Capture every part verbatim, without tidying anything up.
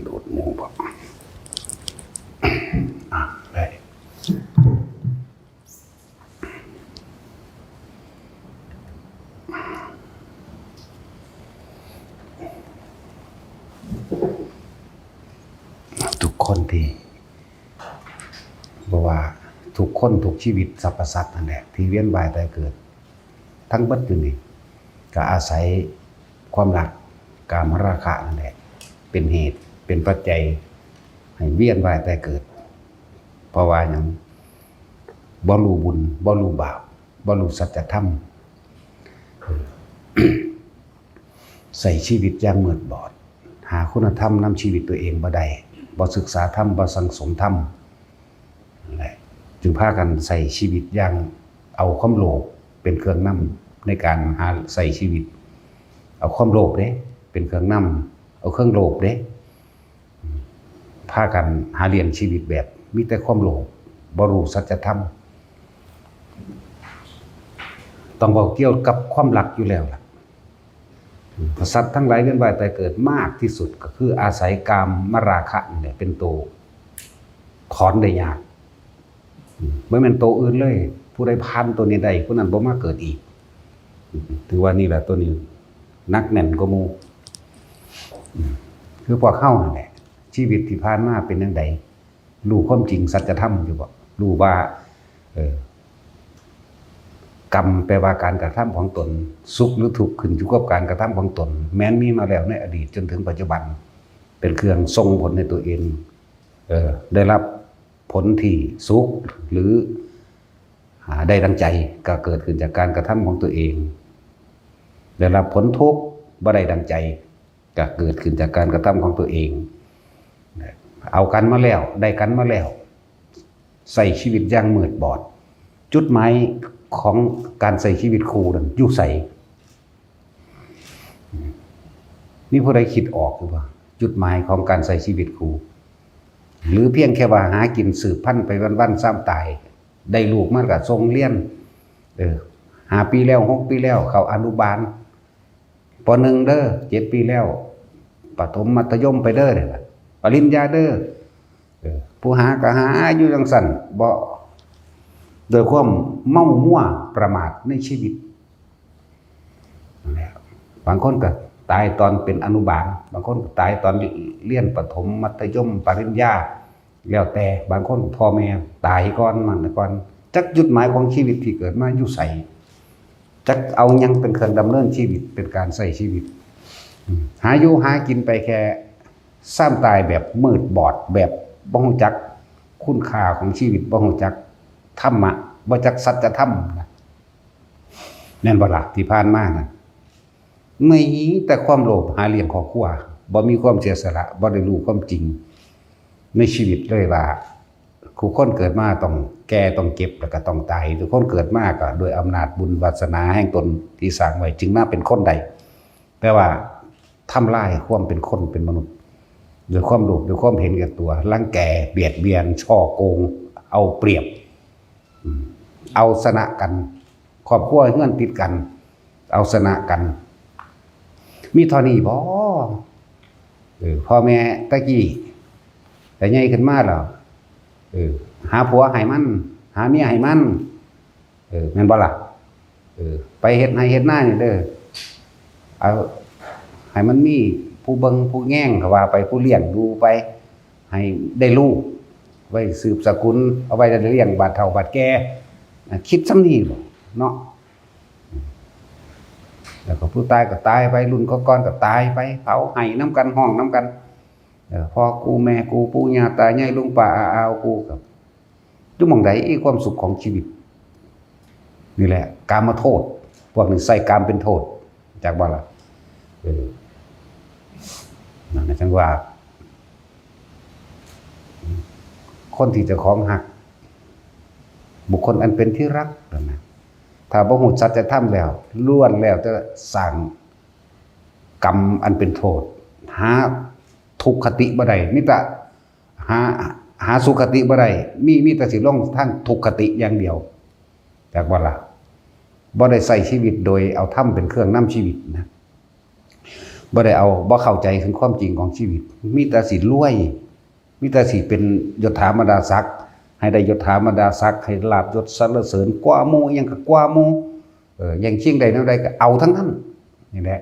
ดูดหมู่บ่ อ่ะ ได้ ทุกคนที่ บ่ว่าทุกคนทุกชีวิตสรรพสัตว์นั่นแหละ ที่เวียนว่ายตายเกิด ทั้งเบิดอยู่นี่ ก็อาศัยความรัก กามราคะนั่นแหละ เป็นเหตุ เป็นปัจจัย ให้เวียนว่ายตายเกิด เพราะว่าหยัง บ่รู้บุญ บ่รู้บาป บ่รู้สัจธรรม ใช้ชีวิตอย่างมืดบอด หาคุณธรรมนำชีวิตตัวเองบ่ได้ บ่ศึกษาธรรม บ่สั่งสมธรรม นั่นแหละ จึงพากันใช้ชีวิตอย่างเอาความโลภเป็นเครื่องนำในการหาใช้ชีวิต เอาความโลภเด้ เป็นเครื่องนำ เอาเครื่องโลภเด้ พากันหาเลี้ยงชีวิตแบบมีแต่ความโลภ บ่รู้สัจธรรม ต้องเว้าเกี่ยวกับความรักอยู่แล้วล่ะ สัตว์ทั้งหลายเวียนว่ายตายเกิดมากที่สุดก็คืออาศัยกามราคะนี่แหละเป็นตัวถอนได้ยาก บ่แม่นตัวอื่นเลย ผู้ใดผ่านตัวนี้ได้ ผู้นั้นบ่มาเกิดอีก ถือว่านี่แหละตัวนี้หนักแน่นกว่าหมู่ คือพวกเฮานั่นแหละ ชีวิตที่ผ่านมาเป็นจั่งใด รู้ความจริงสัจธรรมอยู่บ่ รู้ว่า เออ กรรมแปลว่าการกระทำของตน สุขหรือทุกข์ขึ้นอยู่กับการกระทำของตน แม้นมีมาแล้วในอดีตจนถึงปัจจุบัน เป็นเครื่องส่งผลให้ตัวเอง เออ ได้รับผลที่สุข หรือ อ่า ได้ดังใจ ก็เกิดขึ้นจากการกระทำของตัวเอง ได้รับผลทุกข์ บ่ได้ดังใจ ก็เกิดขึ้นจากการกระทำของตัวเอง เอากันมาแล้ว ได้กันมาแล้ว ใช้ชีวิตอย่างมืดบอด จุดหมายของการใช้ชีวิตคู่นั้นอยู่ไส มีผู้ใดคิดออกหรือเปล่า จุดหมายของการใช้ชีวิตคู่ หรือเพียงแค่ว่าหากินสืบพันธุ์ไปวันๆ ซ้ำตาย ได้ลูกมาก็ส่งเรียน เออ ห้าปีแล้ว หกปีแล้ว เข้าอนุบาล ป.หนึ่ง เด้อ เจ็ดปีแล้ว ประถมมัธยมไปเด้อ ปริญญาเด้อ เออ ผู้หาก็หาอยู่จั่งซั่น บ่ โดยความเมามัวประมาทในชีวิต นั่นแหละ บางคนก็ตายตอนเป็นอนุบาล บางคนก็ตายตอนเรียนประถม มัธยม ปริญญา แล้วแต่ บางคนพ่อแม่ตายก่อน มันก่อน จักจุดหมายของชีวิตที่เกิดมาอยู่ไส จักเอาหยังเป็นเครื่องดำเนินชีวิต เป็นการใช้ชีวิต อืม หาอยู่หากินไปแค่ ซ้ำตายแบบมืดบอด แบบบ่ฮู้จักคุณค่าของชีวิต บ่ฮู้จักธรรมะ บ่จักสัจธรรมนะ แม่นบ่ล่ะ ที่ผ่านมานะ มีแต่ความโลภหาเลี้ยงครอบครัว บ่มีความเสียสละ บ่ได้รู้ความจริงในชีวิตเลยว่า ทุกคนเกิดมาต้องแก่ ต้องเจ็บ แล้วก็ต้องตาย ทุกคนเกิดมาก็ด้วยอำนาจบุญวาสนาแห่งตนที่สร้างไว้ จึงมาเป็นคนได้ แต่ว่าทำลายความเป็นคนเป็นมนุษย์ ด้วยความโลภ ด้วยความเห็นแก่ตัว รังแก เบียดเบียน ฉ้อโกง เอาเปรียบ อืม เอาชนะกัน ครอบครัวเฮือนติดกัน เอาชนะกัน มีเท่านี้บ่ เออ พ่อแม่ตะกี้ แต่ใหญ่ขึ้นมาแล้ว เออ หาผัวให้มัน หาเมียให้มัน เออ แม่นบ่ล่ะ เออ ไปเฮ็ดไร่เฮ็ดนานี่เด้อ เอา ให้มันมีผู้เบิ่งผู้แยง ก็ว่าไป ผู้เลี้ยงดูไป ให้ได้ลูก ไว้สืบสกุล เอาไว้เลี้ยงบาดเฒ่าบาดแก่ อ่ะ คิดส่ำนี้บ่เนาะ แล้วก็ผู้ตายก็ตายไป รุ่นก่อนๆก็ตายไป เผาไห้นำกัน ฮ้องนำกัน เออ พ่อกูแม่กู ปู่ย่าตายาย ลุงป้าอาอาวกู ก็อยู่หม่องใดอีความสุขของชีวิต นี่แหละ กามโทษ พวกนี้ใช้กามเป็นโทษ จักบ่ล่ะ เออ นั่นนะ จั่งว่า คนที่เจ้าของฮัก บุคคลอันเป็นที่รักนั่นนะ ถ้าบ่ฮู้สัจธรรมแล้ว ล้วนแล้วแต่สร้างกรรมอันเป็นโทษ หาทุกขติบ่ได้ มีแต่หา หาสุขติบ่ได้ มี มีแต่สิลงทางทุกขติอย่างเดียว จักบ่ล่ะ บ่ได้ใช้ชีวิตโดยเอาธรรมเป็นเครื่องนำชีวิตนะ บ่ได้เอา บ่เข้าใจถึงความจริงของชีวิต มีแต่สิรวย มีแต่สิเป็นยศถาบรรดาศักดิ์ ให้ได้ยศถาบรรดาศักดิ์ ให้ลาภยศสรรเสริญกว่าหมู่ อิหยังก็กว่าหมู่ เออ แย่งชิงได้แนวใดก็เอาทั้งนั้น นี่แหละ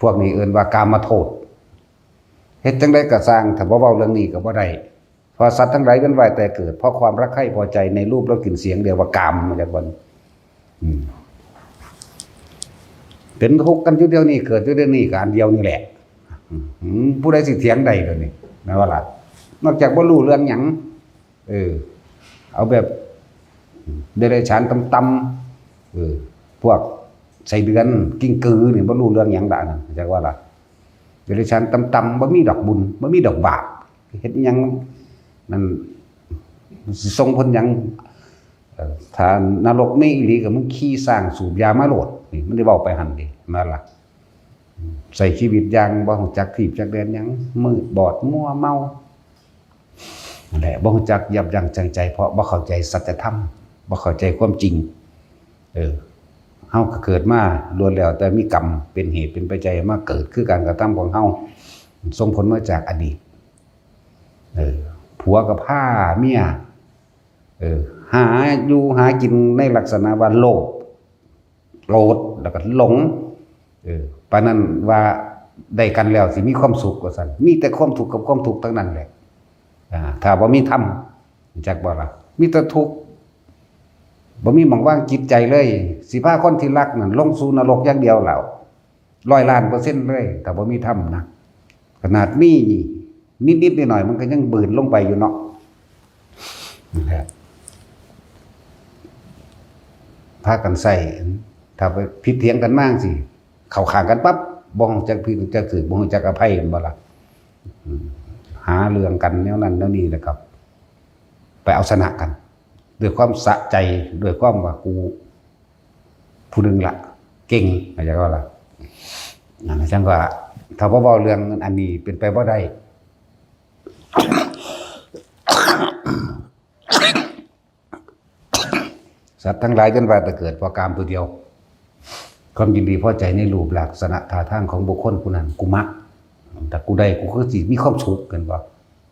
พวกนี้เอิ้นว่ากามโทษ เฮ็ดจั่งใดก็ซ่าง ถ้าบ่เว้าเรื่องนี้ก็บ่ได้ เพราะสัตว์ทั้งหลายเวียนว่ายแต่เกิด เพราะความรักใคร่พอใจในรูปรสกลิ่นเสียง เรียกว่ากาม มาจากวัน อืม เป็นทุกข์กันอยู่เดี๋ยวนี้ เกิดอยู่เดี๋ยวนี้ก็อันเดียวนี่แหละ อืม ผู้ใดสิเถียงได้เดี๋ยวนี้ แม่นบ่ล่ะ นอกจากบ่รู้เรื่องหยัง เออ เอาแบบเดรัจฉานต่ำๆ เออ พวกไส้เดือน กิ้งกือนี่บ่รู้เรื่องหยังดอกนั่น จักว่าล่ะ เดรัจฉานต่ำๆ บ่มีดอกบุญ บ่มีดอกบาป เฮ็ดหยัง นั่น สิส่งผลหยัง เอ่อ ถ้านรกมีอีหลีก็มึงขี่ช้างสูบยามาโลด นี่มันได้เว้าไปหั่นเด้ แม่นล่ะ ใช้ชีวิตอย่างบ่รู้จักถีบจักแดนหยัง มืดบอดมัวเมา นั่นแหละ บ่รู้จักยับยั้งชั่งใจ เพราะบ่เข้าใจสัจธรรม บ่เข้าใจความจริง เออ เฮาก็เกิดมาล้วนแล้วแต่มีกรรมเป็นเหตุเป็นปัจจัยมาเกิด คือการกระทำของเฮาส่งผลมาจากอดีต เออ ผัวก็พาเมีย เออ หาอยู่หากินในลักษณะว่าโลภ โกรธ แล้วก็หลง เออ ปานนั้นว่าได้กันแล้วสิมีความสุขว่าซั่น มีแต่ความทุกข์กับความทุกข์ทั้งนั้นแหละ อ่า ถ้าบ่มีธรรม จักบ่ล่ะ มีแต่ทุกข์ บ่มีหม่องวางจิตใจเลย สิพาคนที่รักนั่นลงสู่นรกอย่างเดียวแล้ว ร้อยล้านเปอร์เซ็นต์เลย ถ้าบ่มีธรรมนะ ขนาดมีนิดๆหน่อยๆ มันก็ยังบืนลงไปอยู่เนาะ นั่นแหละ พากันใช้ ถ้าไปผิดเถียงกันมาจั่งซี้ เข้าข้างกันปั๊บ บ่รู้จักผิด รู้จักถูก บ่รู้จักอภัย แม่นบ่ล่ะ อืม หาเรื่องกันแนวนั้นแนวนี้ แล้วก็ไปเอาชนะกัน ด้วยความสะใจ ด้วยความว่ากูผู้หนึ่งละ เก่ง เข้าใจบ่ล่ะ นั่นล่ะ จั่งว่า ถ้าบ่เว้าเรื่องอันนี้เป็นไปบ่ได้ สัตว์ทั้งหลายจนว่าแต่เกิดเพราะกามตัวเดียว ความยินดีพอใจในรูปลักษณะท่าทางของบุคคลผู้นั้น กูมัก ถ้ากูได้กูคือสิมีความสุข แม่นบ่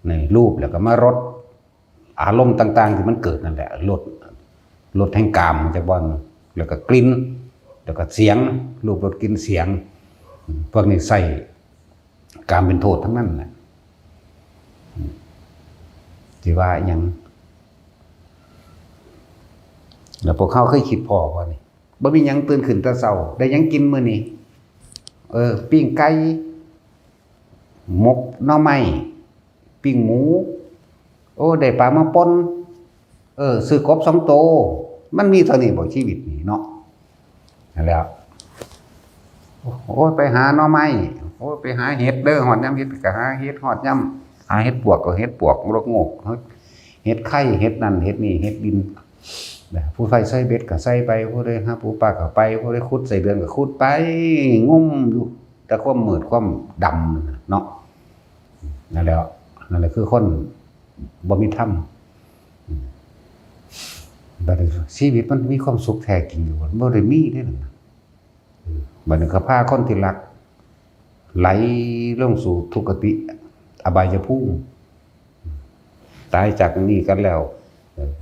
ในรูปแล้วก็มารส อารมณ์ต่างๆที่มันเกิดนั่นแหละ รส รสแห่งกาม จักบ่ แล้วก็กลิ่น แล้วก็เสียง รูป รส กลิ่น เสียง พวกนี้ใช้กามเป็นโทษทั้งนั้นแหละ สิว่าหยัง แล้วพวกเฮาเคยคิดพ้อบ่นี่ บ่มีหยัง ตื่นขึ้นแต่เช้า ได้หยังกินมื้อนี้ เออ ปิ้งไก่ หมกหน่อไม้ ปิ้งหมู โอ้ ได้ปลามาป่น เออ ซื้อกบสองโต มันมีเท่านี้บ่ ชีวิตนี่เนาะ นั่นแหละ โอ้ย ไปหาหน่อไม้ โอ้ย ไปหาเห็ดเด้อ ฮอดยามเห็ดก็หาเห็ด ฮอดยามหาเห็ดปวกก็เห็ดปวก รกโงก เห็ดไข่ เห็ดนั่น เห็ดนี่ เห็ดดิน ผู้ใดใส่เบ็ดก็ใส่ไป ผู้ใดหาปูปลาก็ไป ผู้ใดขุดไส้เดือนก็ขุดไป งมอยู่ แต่ความมืดความดำนั่นน่ะเนาะ นั่นแหละ นั่นแหละคือคนบ่มีธรรม อืม บัดนี้ชีวิตมันมีความสุขแท้จริงอยู่บ่ บ่ได้มีเด้นั่นน่ะ อืม บัดนี้ก็พาคนที่รัก ไหลลงสู่ทุกขติ อบายภูมิ ตายจากนี้กันแล้ว เอ่อ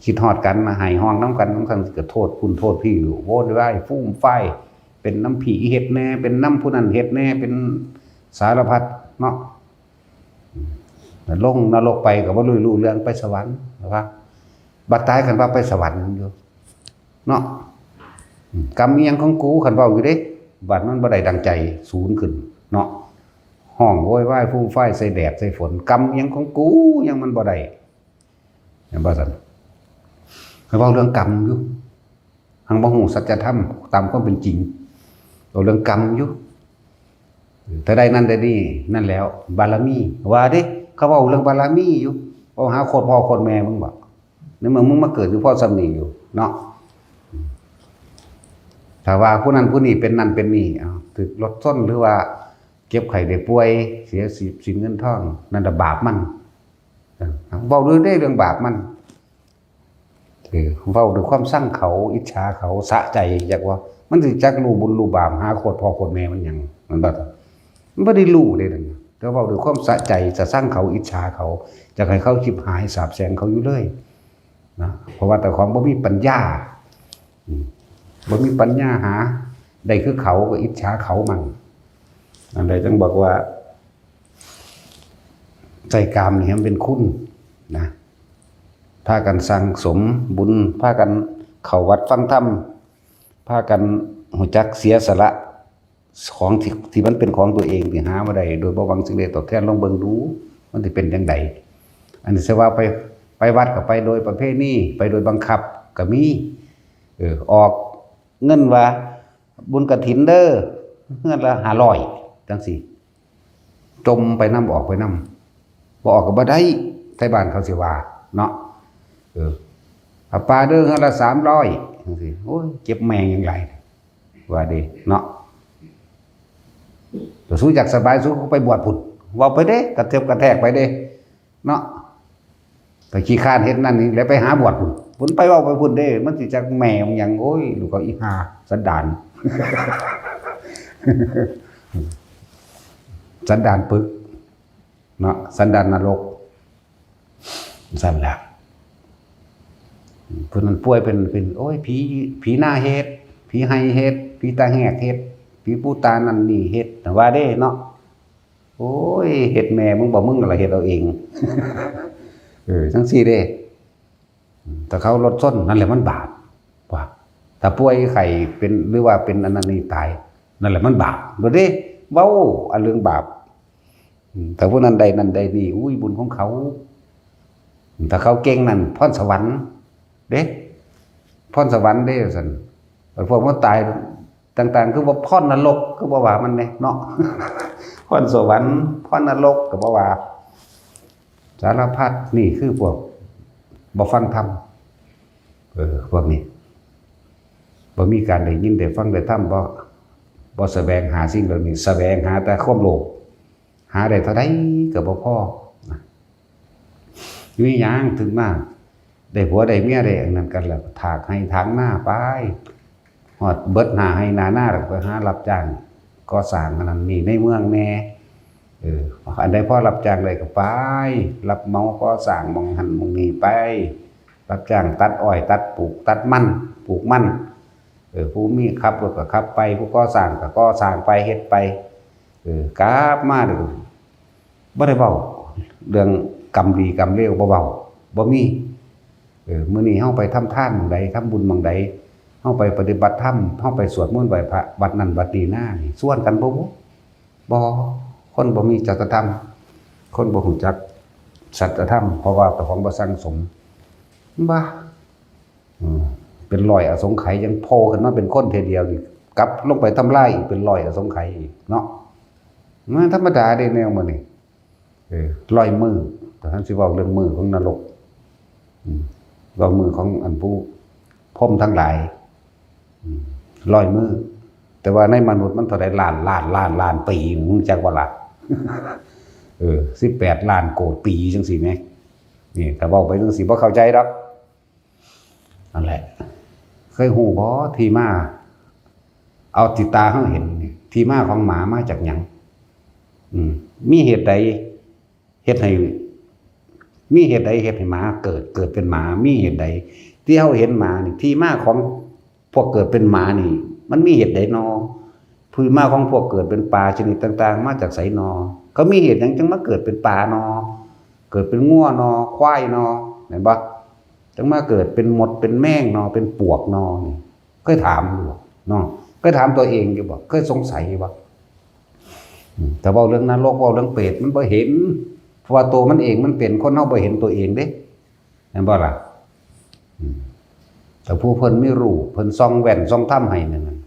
คิดฮอดกัน มาไห้ฮ้องนำกัน บางครั้งก็โทษพุ้นโทษพี้อยู่ โวยวายฟูมฟาย เป็นนำพี้เฮ็ดแหน่ เป็นนำผู้นั้นเฮ็ดแหน่ เป็นสารพัดเนาะ ลงนรกไปก็บ่รู้เรื่อง ไปสวรรค์ ว่า บัดตายคันว่าไปสวรรค์อยู่ เนาะ อืม กรรมอิหยังของกู คันเว้าอยู่เด้ บัดมันบ่ได้ดังใจ สูญขึ้นเนาะ ฮ้องโวยวายฟูมฟายใส่แดดใส่ฝน กรรมอิหยังของกู ยังมันบ่ได้ แม่นบ่ซั่น คันเว้าเรื่องกรรมอยู่ หังบ่ฮู้สัจธรรมตามความเป็นจริง เว้าเรื่องกรรมอยู่ ถ้าได้นั่นได้นี่ นั่นแล้ว บารมี ว่าเด้ เขาเว้าเรื่องบารมีอยู่ เว้าหาโคตรพ่อโคตรแม่มึงบ่ ในเมื่อมึงมาเกิดอยู่พอส่ำนี้อยู่เนาะ ถ้าว่าผู้นั้นผู้นี้เป็นนั่นเป็นนี่ เอ้า ถูกรถชนหรือว่าเจ็บไข้ได้ป่วย เสียทรัพย์สินเงินทอง นั่นน่ะบาปมัน เออ เว้าด้วยเด้เรื่องบาปมัน เออ เว้าด้วยความซังเขา อิจฉาเขา สะใจ จักว่า มันสิจักรู้บุญรู้บาป หาโคตรพ่อโคตรแม่มันหยัง มันบ่ มันบ่ได้รู้เด้นั่น แต่เว้าด้วยความสะใจ สะซังเขา อิจฉาเขา อยากให้เขาชิบหายสาบแช่งเขาอยู่เลยนะ เพราะว่าเจ้าของบ่มีปัญญา อืม บ่มีปัญญาหา ได้คือเขาก็อิจฉาเขามั่ง อันใดจังบอกว่า ใส่กามนี่ให้มันเป็นคุณนะ พากันสั่งสมบุญ พากันเข้าวัดฟังธรรม พากันรู้จักเสียสละ ของที่ ที่มันเป็นของตัวเองที่หามาได้ โดยบ่หวังสิ่งใดตอบแทน ลองเบิ่งดู มันสิเป็นจั่งใด อันนี้สิว่าไป ไปวัดก็ไปโดยประเพณี ไปโดยบังคับก็มี เออ ออกเงินว่า บุญกฐินเด้อ เฮือนละห้าร้อย จั่งซี้ จ่มไปนำ ออกไปนำ บ่ออกก็บ่ได้ ไทบ้านเขาสิว่าเนาะ เออ ผ้าป่าเด้อ เฮือนละสามร้อย จั่งซี้ โอ้ย เจ็บแม่งหยังหลาย ว่าเด้เนาะ แต่สู้อยากสบาย สู้ก็ไปบวชพุ้น เว้าไปเด้ กระเถิบกระแทกไปเด้เนาะ ก็ขี้คร้านเฮ็ดนั่นนี่ แล้วไปหาบวชพุ้น พุ้นไปเว้าไปพุ้นเด้ มันสิจักแม่มันหยัง โอ้ย ลูกเขาอีห่า สันดาน สันดานปึก เนาะ สันดานนรก ซั่นแหละ ผู้นั้นป่วยเป็น เป็น โอ้ย ผี ผีหน้าเฮ็ด ผีไห้เฮ็ด ผีตาแหกเฮ็ด ผีปูตานั่นนี่เฮ็ด ว่าเด้เนาะ โอ้ย เฮ็ดแม่มึงบ่ มึงละเฮ็ดเอาเอง เออ จั่งซี้เด้ ถ้าเขารถชน นั่นแหละมันบาป ว่า ถ้าป่วยไข้เป็น หรือว่าเป็นอันนั้นนี่ตาย นั่นแหละมันบาป บ่เด้ เว้าอันเรื่องบาป อืม ถ้าผู้นั้นได้นั่นได้นี่ อุ้ย บุญของเขา ถ้าเขาเก่งนั่น พรสวรรค์เด้ พรสวรรค์เด้ ซั่น พวกมันตายต่างๆ คือว่าพรนรก คือบ่ว่ามันเด้เนาะ พรสวรรค์ พรนรก ก็บ่ว่า สารพัด นี่คือพวกบ่ฟังธรรม เออ พวกนี้ บ่มีการได้ยินได้ฟังได้ธรรม บ่ บ่แสวงหาสิ่งเหล่านี้ แสวงหาแต่ความโลภ หาได้เท่าใดก็บ่พอนะ มีหยังถึงมา ได้ผัวได้เมียได้อันนั้นกันแล้ว ถากไฮ่ถางนาไป ฮอดเบิดหน้าไฮ่หน้านา แล้วไปหารับจ้างก่อสร้างอันนั้นนี่ในเมืองแหน่ เออ อันใดพอรับจ้างได้ก็ไป รับเหมาก่อสร้างหม่องหั่นหม่องนี่ไป รับจ้างตัดอ้อย ตัดปลูก ตัดมัน ปลูกมัน เออ ผู้มีขับรถก็ขับไป ผู้ก่อสร้างก็ก่อสร้างไป เฮ็ดไป เออ กลับมาเด้อ บ่ได้เว้าเรื่องกรรมดีกรรมเลว บ่เว้า บ่มี เออ มื้อนี้เฮาไปทำทานหม่องใด ทำบุญหม่องใด เฮาไปปฏิบัติธรรม เฮาไปสวดมนต์ไหว้พระวัดนั่นวัดนี้นะ นี่ ชวนกันบ่บุ บ่ คนบ่มีจริยธรรม คนบ่รู้จักสัจธรรม เพราะว่าเจ้าของบ่สั่งสม บ่า อืม เป็นร้อยอสงไขยยังโผล่ขึ้นมาเป็นคนเทื่อเดียวนี่ กลับลงไปทำลายอีกเป็นร้อยอสงไขยอีกเนาะ มันธรรมดาเด้แนวมื้อนี้ เออ ร้อยมื้อ แต่ท่านสิเว้าเรื่องมื้อของนรก อืม เว้ามื้อของอันผู้พรหมทั้งหลาย อืม ร้อยมื้อ แต่ว่าในมนุษย์มันเท่าใดล้าน ล้าน ล้าน ล้านปี มึงจักว่าล่ะ เออ สิบแปดล้านโกดปีจั่งซี้แหม นี่ ถ้าเว้าไปจั่งซี้บ่เข้าใจดอก นั่นแหละ เคยฮู้บ่ ที่มา เอาที่ตาเฮาเห็นนี่ ที่มาของหมามาจากหยัง อืม มีเหตุใดเฮ็ดให้ มีเหตุใดเฮ็ดให้หมาเกิด เกิดเป็นหมา มีเหตุใด ที่เฮาเห็นหมานี่ ที่มาของพวกเกิดเป็นหมานี่ มันมีเหตุใดนอ ที่มาของพวกเกิดเป็นปลาชนิดต่างๆ มาจากไสนอ เขามีเหตุหยังจั่งมาเกิดเป็นปลานอ เกิดเป็นงัวนอ ควายนอ แม่นบ่ จั่งมาเกิดเป็นมด เป็นแมงนอ เป็นปวกนอ นี่ เคยถามอยู่บ่เนาะ เคยถามตัวเองอยู่บ่ เคยสงสัยอยู่บ่ อืม ถ้าเว้าเรื่องนรก เว้าเรื่องเปรต มันบ่เห็น เพราะว่าตัวมันเองมันเป็น คนเฮาบ่เห็นตัวเองเด้ แม่นบ่ล่ะ อืม แต่ผู้เพิ่นมีรูป เพิ่นส่องแว่นส่องธรรมให้นั่นน่ะ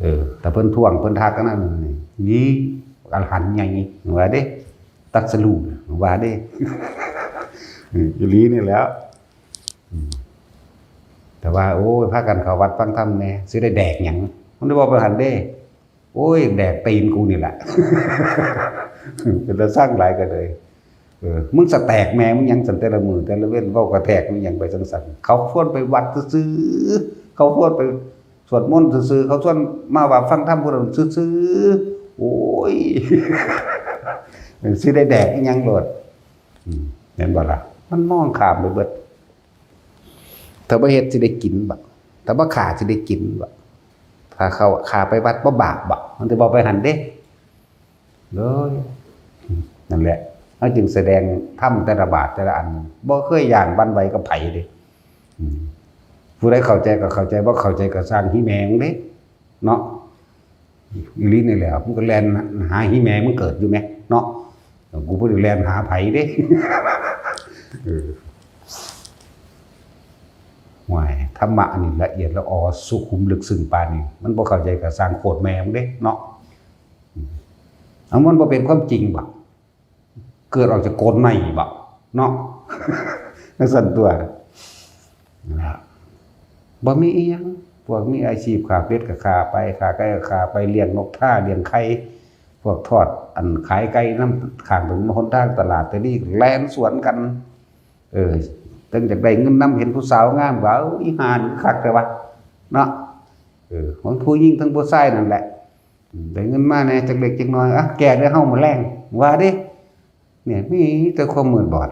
เออ แต่เพิ่นท้วง เพิ่นทักอันนั้นนี่ นี่อรหันต์ใหญ่ว่าเด้ ตรัสรู้ว่าเด้ อืม อีหลีนี่แหล้ว อืม แต่ว่า โอ้ย พากันเข้าวัดฟังธรรมแหน่ สิได้แดกหยัง มันได้บอกไปหันเด้ โอ้ย แดกตีนกูนี่แหละ เป็นตาซังหลายก็เลย เออ มึงสะแตกแม่มึงหยังสันแต่ละมื้อแต่ละเว็น เว้ากระแทกมึงหยังไปจั่งสัน เขาชวนไปวัดซื่อๆ เขาชวนไปสวดมนต์ซื่อๆ เขาชวนมาว่าฟังธรรมผู้นั้นซื่อ โอ้ย มันสิได้แดกอิหยังโลด อืม เห็นบ่ล่ะ มันมองข้ามไปเบิด ถ้าบ่เฮ็ดสิได้กินบ่ ถ้าบ่ฆ่าสิได้กินบ่ ถ้าเขาฆ่าไปวัดบ่บาปบ่ มันสิบ่ไปหั่นเด้ เลย นั่นแหละ เขาจึงแสดงธรรมแต่ละบาทแต่ละอัน บ่เคยย้านหวั่นไหวกับไผเด้ อืม ผู้ใดเข้าใจก็เข้าใจ บ่เข้าใจก็ซ่างฮีแม่งเด้ เนาะ อีหลีนี่แหละ มันก็แล่นหาฮีแม่งมันเกิดอยู่แหม เนาะ กูบ่ได้แล่นหาไผเด้ เออ ห่วย ธรรมะนี่ละเอียดละออสุขุมลึกซึ้งปานนี้ มันบ่เข้าใจก็ซ่างโคตรแม่งเด้ เนาะ อืม เอามันบ่เป็นความจริงบ่ เกิดออกจากโกนไหมบ่ เนาะ จั่งซั่นตั๊ว นะ บ่มีอิหยัง พวกมีอาชีพฆ่าเป็ดก็ฆ่าไป ฆ่าไก่ก็ฆ่าไป เลี้ยงนกท่า เลี้ยงไข่ พวกทอด อันขายไก่นำข้างถนนหนทางตลาด แต่นี่แล่นสวนกัน เออ จั่งอยากได้เงินนำ เห็นผู้สาวงามก็ "เอ้า อีห่านี่คักแท้วะ" เนาะ เออ ทั้งผู้หญิงทั้งผู้ชายนั่นแหละ อืม ได้เงินมาแหน่จักเล็กจักน้อย อ่ะ แก้เด้อเฮามื้อแลง ว่าเด้ เนี่ย มีแต่ความมืดบอด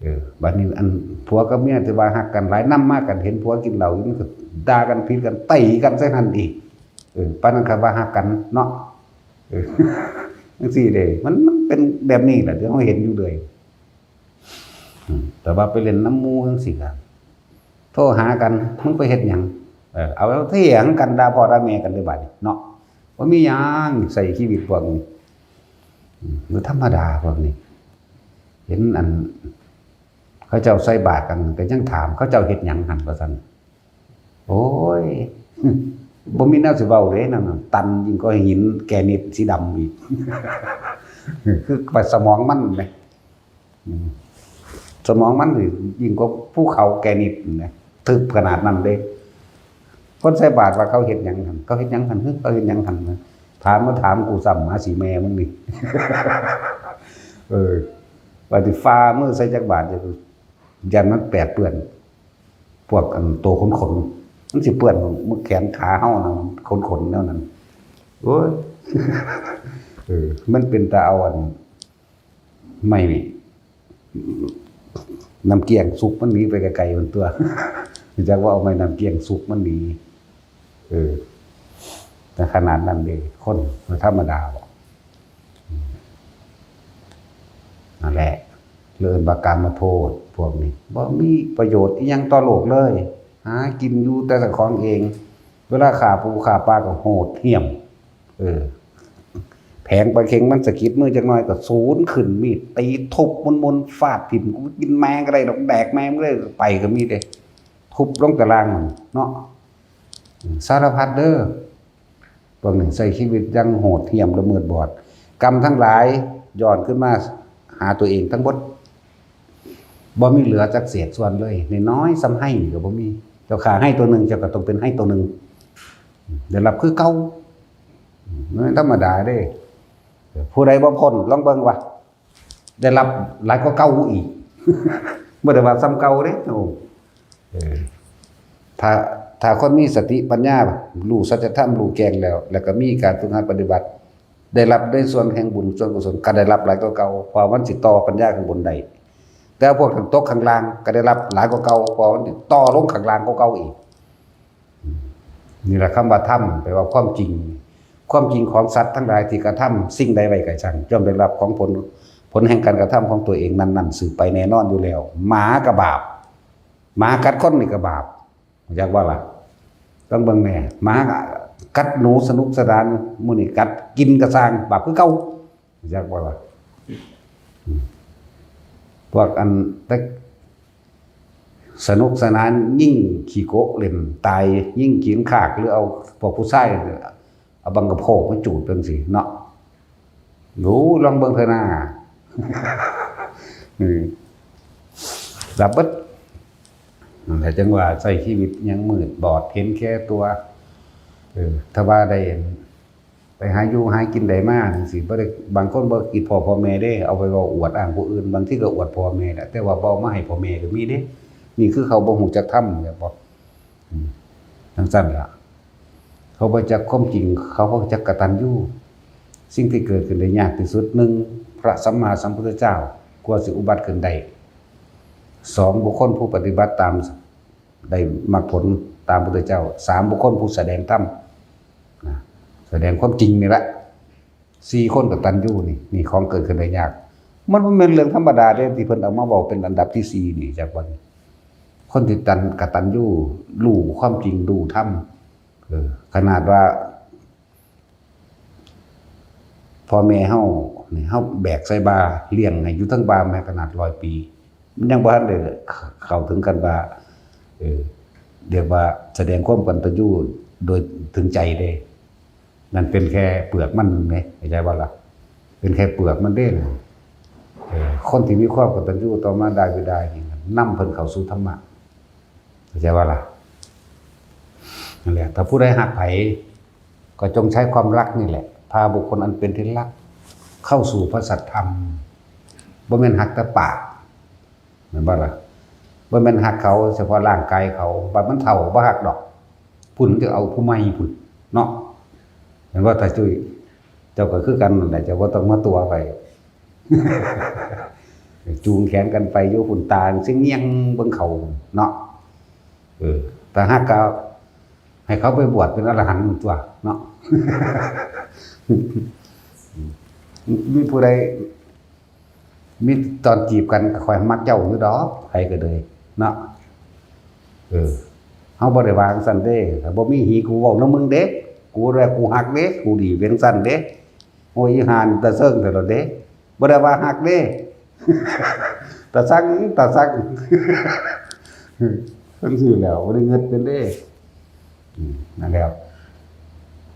เออ บัดนี้อันผัวกับเมียที่ว่าฮักกันหลาย นำมากัน เห็นผัวกินเหล้าอยู่ มันก็ด่ากัน ผิดกัน ตีกันใส่หั่นอีก เออ ปานนั้นก็ว่าฮักกันเนาะ เออ จั่งซี้เด้ มัน มันเป็นแบบนี้แหละ ที่เราเห็นอยู่เลย อืม แต่ว่าไปเล่นนำหมู่จั่งซี้ก็ โทรหากัน "มึงไปเฮ็ดหยัง" เออ เอาเถียงกัน ด่าพ่อด่าแม่กันเด้บัดนี้เนาะ บ่มีหยัง ใช้ชีวิตพวกนี้ อืม บ่ธรรมดาพวกนี้ เห็นอัน เขาเจ้าใส่บาตรกัน ก็ยังถาม "เขาเจ้าเฮ็ดหยังหั่น" ว่าซั่น โอ้ย บ่มีแนวสิเว้าเด้ นั่นน่ะ ตันยิ่งกว่าหินแกรนิตสีดำอีก คือสมองมันแหม อืม สมองมันนี่ยิ่งกว่าภูเขาแกรนิตนะ ทึบขนาดนั้นเด้ คนใส่บาตรว่าเขาเฮ็ดหยังหั่น เขาเฮ็ดหยังหั่น เฮ้ย เขาเฮ็ดหยังหั่นนะ ถามมาถามกูซ้ำ หมาสิแม่มึงนี่ เออ ว่าสิฝ่ามือใส่จักบาตร ย้านมันแปดเปื้อน พวกอันโตขนๆ มันสิเปื้อนมือแขนขาเฮานะ ขนๆ แนวนั้น โอ้ย เออ มันเป็นตาเอาอัน ไม้ น้ำเกี้ยงสุกมันหนีไปไกลๆ มันตั๊ว จักว่าเอาไม้น้ำเกี้ยงสุกมันหนี เออ แต่ขนาดนั้นเด้ คนบ่ธรรมดาบ่ อืม นั่นแหละ เอิ้นว่ากามโพธิ พวกนี้ บ่มีประโยชน์อิหยังต่อโลกเลย หากินอยู่แต่เจ้าของเอง เวลาฆ่าปูฆ่าปลาก็โหดเหี้ยม เออ แผงปลาเค็งมันสะกิดมือจักหน่อยก็สูนขึ้นมีดตีทุบมนๆ ฟาดถิ่ม "กูกินแม่งก็ได้ดอก แดกแม่งเลย" ไปก็มีเด้ ทุบลงตารางมันเนาะ สารพัดเด้อ พวกนี้ใช้ชีวิตอย่างโหดเหี้ยมและมืดบอด กรรมทั้งหลายย้อนขึ้นมาหาตัวเองทั้งหมด บ่มีเหลือจักเศษส่วนเลย น้อยๆ ส่ำไฮ่นี่ก็บ่มี เจ้าฆ่าไฮ่ตัวหนึ่ง เจ้าก็ต้องเป็นไฮ่ตัวหนึ่ง ได้รับคือเก่า มันธรรมดาเด้ ผู้ใดบ่พ้น ลองเบิ่งว่า ได้รับหลายกว่าเก่าอีก บ่ได้ว่าส่ำเก่าเด้ โอ้ เออ ถ้า ถ้าคนมีสติปัญญา รู้สัจธรรม รู้แจ้งแล้ว แล้วก็มีการฝึกหัดปฏิบัติ ได้รับในส่วนแห่งบุญส่วนกุศล ก็ได้รับหลายกว่าเก่า เพราะมันสิต่อปัญญาข้างบนได้ แต่พวกตกข้างล่างก็ได้รับหลายกว่าเก่า เพราะมันสิต่อลงข้างล่างกว่าเก่าอีก นี่แหละคำว่าธรรม แปลว่าความจริง ความจริงของสัตว์ทั้งหลายที่กระทำสิ่งใดไว้ก็ช่าง ย่อมได้รับของผล ผลแห่งการกระทำของตัวเองนั้นๆ สืบไปแน่นอนอยู่แล้ว หมาก็บาป หมากัดคนนี่ก็บาป จักว่าล่ะ ต้องเบิ่งแน่ หมากัดหนูสนุกสนาน มื้อนี้กัดกินก็ซ่าง บาปคือเก่า จักว่าล่ะ อืม พวกอันแต่สนุกสนาน ยิงขี้โกะเล่นตาย ยิงขี้ขาก หรือเอาพวกผู้ชาย เอาบังกะโพกมาจูดจั่งซี้เนาะ ดู ลองเบิ่งเถอะนะ อืม ดับเบิด นั่นแหละจั่งว่าใช้ชีวิตยังมืดบอด เห็นแก่ตัว เออ ถ้าว่าได้ ไปหาอยู่หากินได้มาจั่งซี้ บ่ได้ บางคนบ่คิดพ้อพ่อแม่เด้ เอาไปเว้าอวดอ้างผู้อื่น บางทีก็อวดพ่อแม่แหละ แต่ว่าบ่เอามาให้พ่อแม่ก็มีเด้ นี่คือเขาบ่ฮู้จักธรรม แม่นบ่ อืม จั่งซั้นล่ะ เขาบ่จักความจริง เขาบ่จักกตัญญู สิ่งที่เกิดขึ้นได้ยากที่สุด หนึ่ง พระสัมมาสัมพุทธเจ้า กว่าสิอุบัติขึ้นได้ สอง บุคคลผู้ปฏิบัติตาม ได้มรรคผลตามพุทธเจ้า สาม บุคคลผู้แสดงธรรมนะ แสดงความจริงนี่แหละ สี่ คนกตัญญูนี่ นี่ของเกิดขึ้นได้ยาก มันบ่แม่นเรื่องธรรมดาเด้ ที่เพิ่นเอามาเว้าเป็นอันดับที่สี่นี่ จากวัน คนที่ตัน กตัญญู รู้ความจริง รู้ธรรม เออ ขนาดว่า พ่อแม่เฮานี่ เฮาแบกใส่บ่า เลี้ยงให้อยู่เทิงบ่าแม่ขนาดร้อยปี มันยังบ่ทันได้เข้าถึงกันว่า เออ เรียกว่าแสดงความกตัญญูโดยถึงใจเด้ นั่นเป็นแค่เปลือกมันเด้ เข้าใจบ่ล่ะ เป็นแค่เปลือกมันเด้นะ เออ คนที่มีความกตัญญูต่อมารดาบิดานี่ นำเพิ่นเข้าสู่ธรรมะ เข้าใจบ่ล่ะ นั่นแหละ ถ้าผู้ใดฮักไผ ก็จงใช้ความรักนี่แหละ พาบุคคลอันเป็นที่รัก เข้าสู่พระสัทธรรม บ่แม่นฮักแต่ปาก แม่นบ่ล่ะ บ่แม่นฮักเขาเฉพาะร่างกายเขา บัดมันเฒ่าบ่ฮักดอก พุ้นจะเอาผู้ใหม่พุ้นเนาะ แม่นบ่ ตาจุ้ย เจ้าก็คือกันนั่นแหละ เจ้าบ่ต้องมาตั๋วไป จูงแขนกันไปอยู่พุ้น ตาเสียงเงี่ยงเบิ่งเขาเนาะ เออ ถ้าฮักก็ให้เขาไปบวชเป็นอรหันต์ตัวเนาะ มีผู้ใด มีตอนจีบกันก็ค่อยมักเจ้าอยู่ดอก ใครก็เลยเนาะ เออ เฮาบ่ได้ว่าจั่งซั้นเด้ ถ้าบ่มีหีกูเว้านำมึงเด้ กูแลกูฮักเด้ กูดีเป็นซั้นเด้ โอ้ย อีห่านี่ตาเซิงแต่ละเด้ บ่ได้ว่าฮักเด้ ตาซัง ตาซัง จั่งซี้แหล้ว บ่ได้เงิดเป็นเด้ อืม นั่นแหล้ว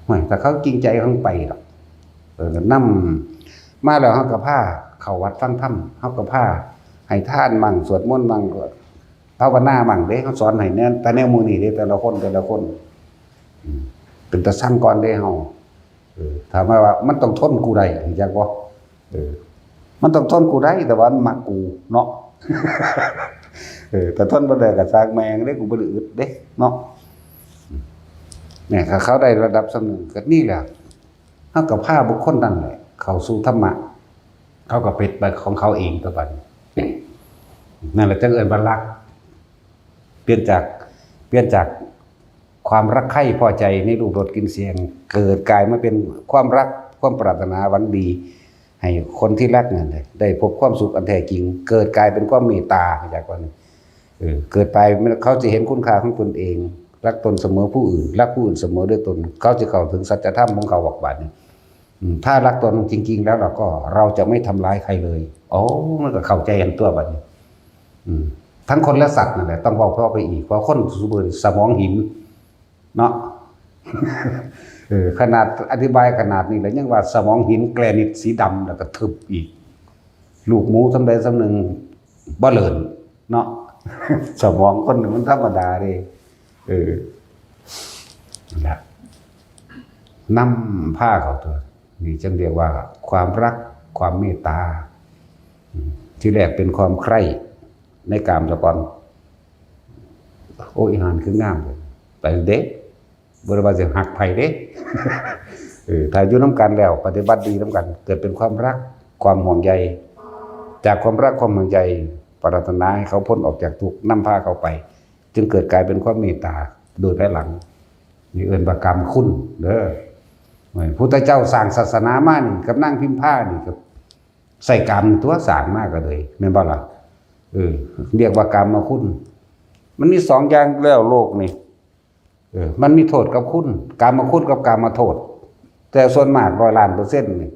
ห้วย ถ้าเขาจริงใจเขาไปดอก เออ นำมาแล้วเฮาก็พาเข้าวัดฟังธรรม เฮาก็พาให้ทานมั่ง สวดมนต์มั่ง ภาวนามั่งเด้ เฮาสอนให้แนว แต่แนวหมู่นี้เด้ แต่ละคน แต่ละคน อืม เป็นตาซังก่อนเด้เฮา เออ ถามว่า มันต้องทนกูได้ รู้จักบ่ เออ มันต้องทนกูได้ แต่ว่ามันมักกูเนาะ เออ แต่ทนบ่ได้ก็ซ่างแม่งเด้ กูบ่ได้อึดเด้เนาะ เนี่ย ถ้าเขาได้ระดับส่ำหนึ่ง ก็นี่แหละ เฮาก็พาบุคคลนั่นแหละ เข้าสู่ธรรมะ เขาก็เป็นไปของเขาเองต่อไป นั่นแหละจั่งเอิ้นว่ารัก เปลี่ยนจาก เปลี่ยนจากความรักใคร่พอใจในรูปรสกลิ่นเสียง เกิดกลายมาเป็นความรัก ความปรารถนาหวังดี ให้คนที่รักนั่นแหละได้พบความสุขอันแท้จริง เกิดกลายเป็นความเมตตา จากวัน เออ เกิดไปเขาจะเห็นคุณค่าของตนเอง รักตนเสมอผู้อื่น รักผู้อื่นเสมอด้วยตน เขาจะเข้าถึงสัจธรรมของเขาออกบาดนี้ อืม ถ้ารักตนจริงๆแล้วเราก็ เราจะไม่ทำร้ายใครเลย โอ้ มันก็เข้าใจกันตัวบัดนี้ อืม ทั้งคนและสัตว์นั่นแหละ ต้องเว้าต่อไปอีก เพราะคนซุมื้อนี้สมองหินเนาะ เออ ขนาดอธิบายขนาดนี้แล้วยังว่าสมองหินแกรนิตสีดำแล้วก็ทึบอีก ลูกหมูส่ำใดส่ำหนึ่งบ่เลินเนาะ สมองคนนี่มันธรรมดาเด้ เออ นั่นแหละ นำพาเข้าตัว นี่จั่งเรียกว่าความรัก ความเมตตา อืม ทีแรกเป็นความใคร่ในกามซะก่อน โอ้ย อีห่านี่คืองาม ไปเด้ บ่ได้ว่าสิฮักไผเด้ เออ ถ้าอยู่นำกันแล้ว ปฏิบัติดีนำกัน เกิดเป็นความรัก ความห่วงใย จากความรัก ความห่วงใย ปรารถนาให้เขาพ้นออกจากทุกข์ นำพาเขาไป จึงเกิดกลายเป็นความเมตตา โดยภายหลัง นี่เอิ้นว่ากามคุณเด้อ พุทธเจ้าสร้างศาสนามานี่ กับนางพิมพานี่ก็ใช้กามตัวสร้างมาก็เลย แม่นบ่ล่ะ เออ เรียกว่ากามคุณ มันมีสองอย่างแล้วโลกนี่ เออ มันมีโทษกับคุณ กามคุณกับกามโทษ แต่ส่วนมากร้อยล้านเปอร์เซ็นต์นี่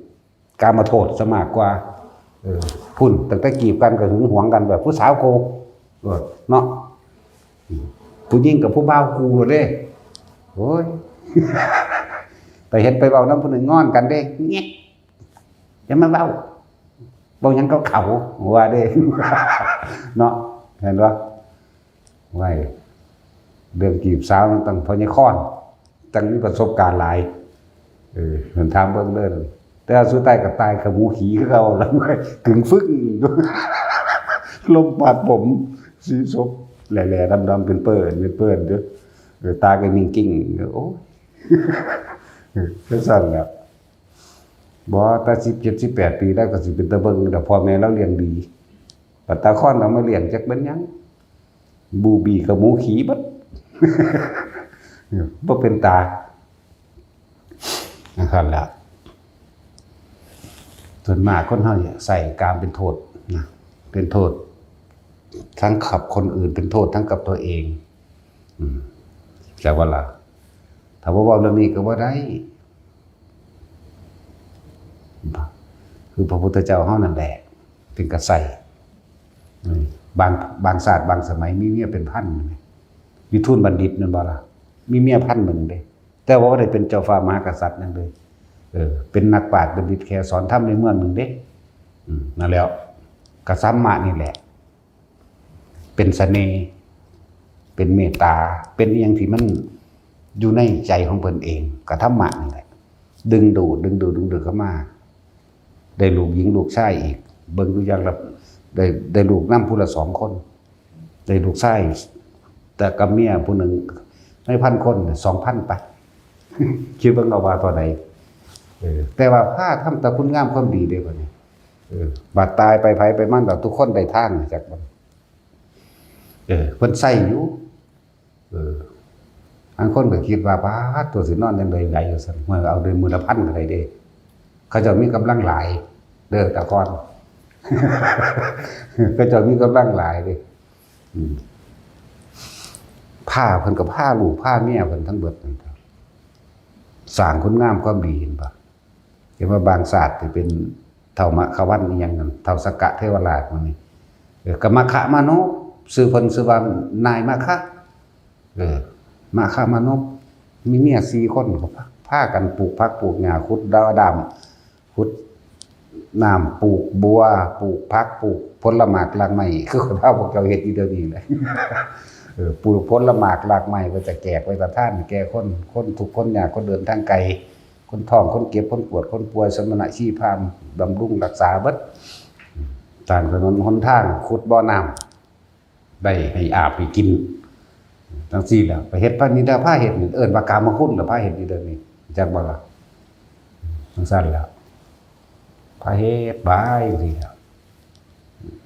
กามโทษซะมากกว่า เออ พุ้น ตั้งแต่จีบกันก็หึงหวงกันแบบผู้สาวโก เออ เนาะ ผู้หญิงกับผู้บ่าวคู่โลดเด้ โอ้ย ไปเฮ็ดไปเว้านำผู้หนึ่งงอนกันเด้ เงี้ย อย่ามาเว้า เว้าหยังกับเขา ว่าเด้ เนาะ เห็นบ่ ไว้ เรื่องจีบสาวมันต้องพ่อใหญ่ค้อน จั่งมีประสบการณ์หลาย เออ เพิ่นถามเบิ่งเด้อ แต่ว่าสุดท้ายก็ตายกับหมูขี้คือเก่า แล้วกึ่งฟึ่ง ลมพัดผม สีศพ แหล่ๆ ดำๆ เป็นเปิ้น เป็นเปิ้นเด้อ เออ ตาก็นิ่งกิ้ง โอ้ย เออ จั่งซั้นแหละ บ่ แต่สิบเจ็ด สิบแปด ปีแล้วก็สิเป็นตาเบิ่ง แต่พ่อแม่เราเลี้ยงดี ปัตตาคอนเอามาเลี้ยงจักเป็นหยัง บูบีกับหมูขี่เบิด บ่เป็นตา นะครับแหละ ส่วนมากคนเฮาเนี่ยใส่กามเป็นโทษนะ เป็นโทษ ทั้งกับคนอื่น เป็นโทษทั้งกับตัวเอง อืม แต่ว่าล่ะ ถ้าบ่เว้าเรื่องนี้ก็บ่ได้ คือพระพุทธเจ้าเฮานั่นแหละ เป็นกระใส อืม บาง บางชาติบางสมัยมีเมียเป็นพัน วิทูลบัณฑิตนั่นบ่ล่ะ มีเมียพันหนึ่งเด้ แต่ว่าบ่ได้เป็นเจ้าฟ้ามหากษัตริย์นั่นเลย เออ เป็นนักปราชญ์บัณฑิตแค่สอนธรรมในเมืองหนึ่งเด้ อืม นั่นแหล้ว กระสัมมะนี่แหละ เป็นเสน่ห์ เป็นเมตตา เป็นอหย่างที่มันอยู่ในใจของเพิ่นเอง กระธรรมะนี่แหละ ดึงดูด ดึงดูด ดึงดูดเข้ามา ได้ลูกหญิงลูกชายอีก เบิ่งดูอย่างละ ได้ ได้ลูกนำผู้ละสองคน ได้ลูกชาย แต่กับเมียผู้หนึ่ง ในพันคน สองพัน ไป คิดเบิ่งเอาว่าเท่าใด เออ แต่ว่าพาทำแต่คุณงามความดีเด้บัดนี้ เออ บัดตายไปไผไปมัน แล้วทุกคนได้ทางจักบัด เออ เพิ่นใส่อยู่ เออ อันคนก็คิดว่า "ป๊าด ตัวสินอนจั่งใด๋ไหล" ว่าซั่น "เมื่อเอาเดือนมื้อละพันก็ได้เด้" เขาเจ้ามีกำลังหลาย เด้อ แต่ก่อน เขาเจ้ามีกำลังหลายเด้ อืม พาเพิ่นก็พาลูกพาเมียเพิ่นทั้งเบิดนั่นครับ สร้างคุณงามความดี เห็นบ่ เห็นว่าบางชาติที่เป็นเฒ่ามัคควันอีหยังนั่น เฒ่าสักกะเทวราชมันนี่ เออ ก็มัคคะมานพ ชื่อเพิ่นชื่อว่านายมัคคะ เออ มัคคะมานพ มีเมียสี่คน ก็พา พากันปลูกผักปลูกหญ้า ขุดดาวดาม ขุดน้ำ ปลูกบัว ปลูกผัก ปลูกผลหมากรากไม้ คือข้าพวกเจ้าเฮ็ดอยู่เดี๋ยวนี้แหละ เออ ปลูกผลหมากรากไม้ไว้จะแจกไว้จะทานแก่คน คนทุกข์คนยาก คนเดินทางไกล คนท้อง คนเจ็บ คนปวด คนป่วย สมณะชีพราหมณ์บำรุงรักษาเบิด สร้างถนนหนทาง ขุดบ่อน้ำ ได้ให้อาบให้กิน จั่งซี้แหละ ไปเฮ็ดพระนิดาพาเฮ็ดนี่ เอิ้นว่ากามคุณล่ะ พาเฮ็ดอยู่เดี๋ยวนี้ จักบ่ล่ะ จั่งซั่นแหละ พาเฮ็ดไปจั่งซี้แหละ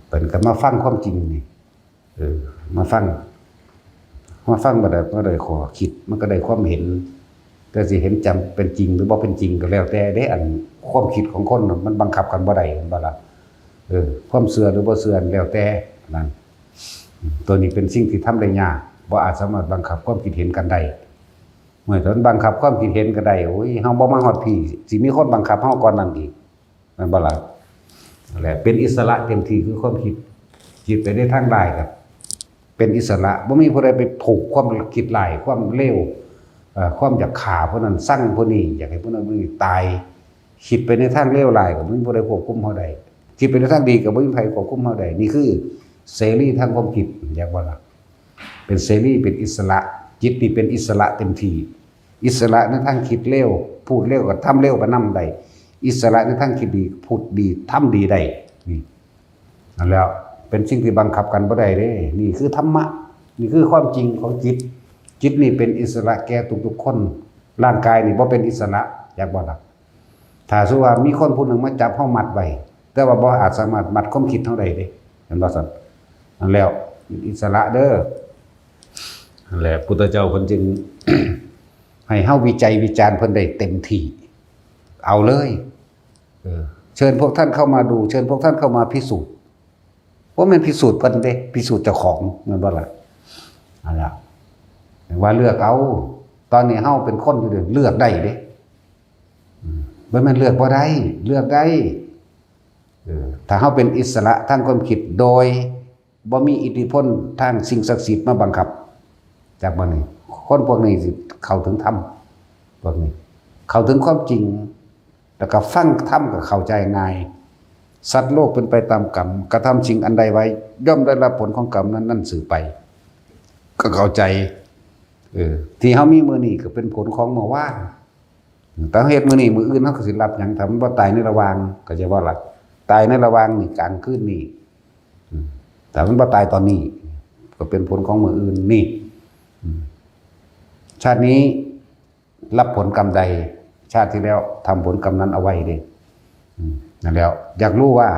เพิ่นก็มาฟังความจริงนี่ เออ มาฟัง มาฟังบ่ได้ บ่ได้ข้อคิด มันก็ได้ความเห็น แต่สิเห็นจำเป็นจริงหรือบ่เป็นจริงก็แล้วแต่เด้ อันความคิดของคนน่ะ มันบังคับกันบ่ได้ เห็นบ่ล่ะ เออ ความเชื่อหรือบ่เชื่อแล้วแต่นั่น ตัวนี้เป็นสิ่งที่ทำได้ยาก บ่อาจสามารถบังคับความคิดเห็นกันได้ เมื่อตอนบังคับความคิดเห็นก็ได้ โอ้ย เฮาบ่มาฮอดพี้ สิมีคนบังคับเฮาก่อนนั้นอีก แม่นบ่ล่ะ นั่นแหละ เป็นอิสระเต็มที่คือความคิด คิดไปในทางร้ายก็เป็นอิสระ บ่มีผู้ใดไปผูกความคิดร้าย ความเลว เอ่อ ความอยากฆ่าผู้นั้น ซังผู้นี้ อยากให้ผู้นั้นผู้นี้ตาย คิดไปในทางเลวร้ายก็บ่มีผู้ใดควบคุมเฮาได้ คิดไปในทางดีก็บ่มีไผควบคุมเฮาได้ นี่คือเสรีทางความคิด อยากบ่ล่ะ เป็นเสรี เป็นอิสระ จิตนี่เป็นอิสระเต็มที่ อิสระในทางคิดเลว พูดเลวก็ทำเลวไปนำได้ อิสระในทางคิดดี พูดดี ทำดีได้ นี่ นั่นแหละ เป็นสิ่งที่บังคับกันบ่ได้เด้ นี่คือธรรมะ นี่คือความจริงของจิต จิตนี่เป็นอิสระแก่ทุกๆคน ร่างกายนี่บ่เป็นอิสระ อยากบ่ล่ะ ถ้าสมมุติว่ามีคนผู้หนึ่งมาจับเฮามัดไว้ แต่ว่าบ่อาจสามารถมัดความคิดเฮาได้เด้ เห็นบ่ซั่น นั่นแล้ว อิสระเด้อ นั่นแหละ พุทธเจ้าเพิ่นจึง ให้เฮาวิจัยวิจารณ์เพิ่นได้เต็มที่ เอาเลย เออ เชิญพวกท่านเข้ามาดู เชิญพวกท่านเข้ามาพิสูจน์ บ่แม่นพิสูจน์เพิ่นเด้ พิสูจน์เจ้าของ แม่นบ่ล่ะ นั่นล่ะ ว่าเลือกเอา ตอนนี้เฮาเป็นคนอยู่เด้ เลือกได้เด้ อืม บ่แม่นเลือกบ่ได้ เลือกได้ เออ ถ้าเฮาเป็นอิสระทางความคิด โดยบ่มีอิทธิพลทางสิ่งศักดิ์สิทธิ์มาบังคับ จักบ่นี่ คนพวกนี้สิเข้าถึงธรรม พวกนี้ เข้าถึงความจริง แล้วก็ฟังธรรมก็เข้าใจง่าย สัตว์โลกเป็นไปตามกรรม กระทำสิ่งอันใดไว้ ย่อมได้รับผลของกรรมนั้นๆ สืบไป ก็เข้าใจ เออ ที่เฮามีมื้อนี้ก็เป็นผลของเมื่อวาน ถ้าเฮ็ดมื้อนี้ มื้ออื่นเฮาก็สิรับหยัง ถ้ามันบ่ตายในระหว่าง เข้าใจบ่ล่ะ ตายในระหว่างนี่ กลางคืนนี่ อืม ถ้ามันบ่ตายตอนนี้ ก็เป็นผลของมื้ออื่นนี่ อืม ชาตินี้รับผลกรรมใด ชาติที่แล้วทำผลกรรมนั้นเอาไว้เด้ อืมนั่นแหล้ว อยากรู้ว่า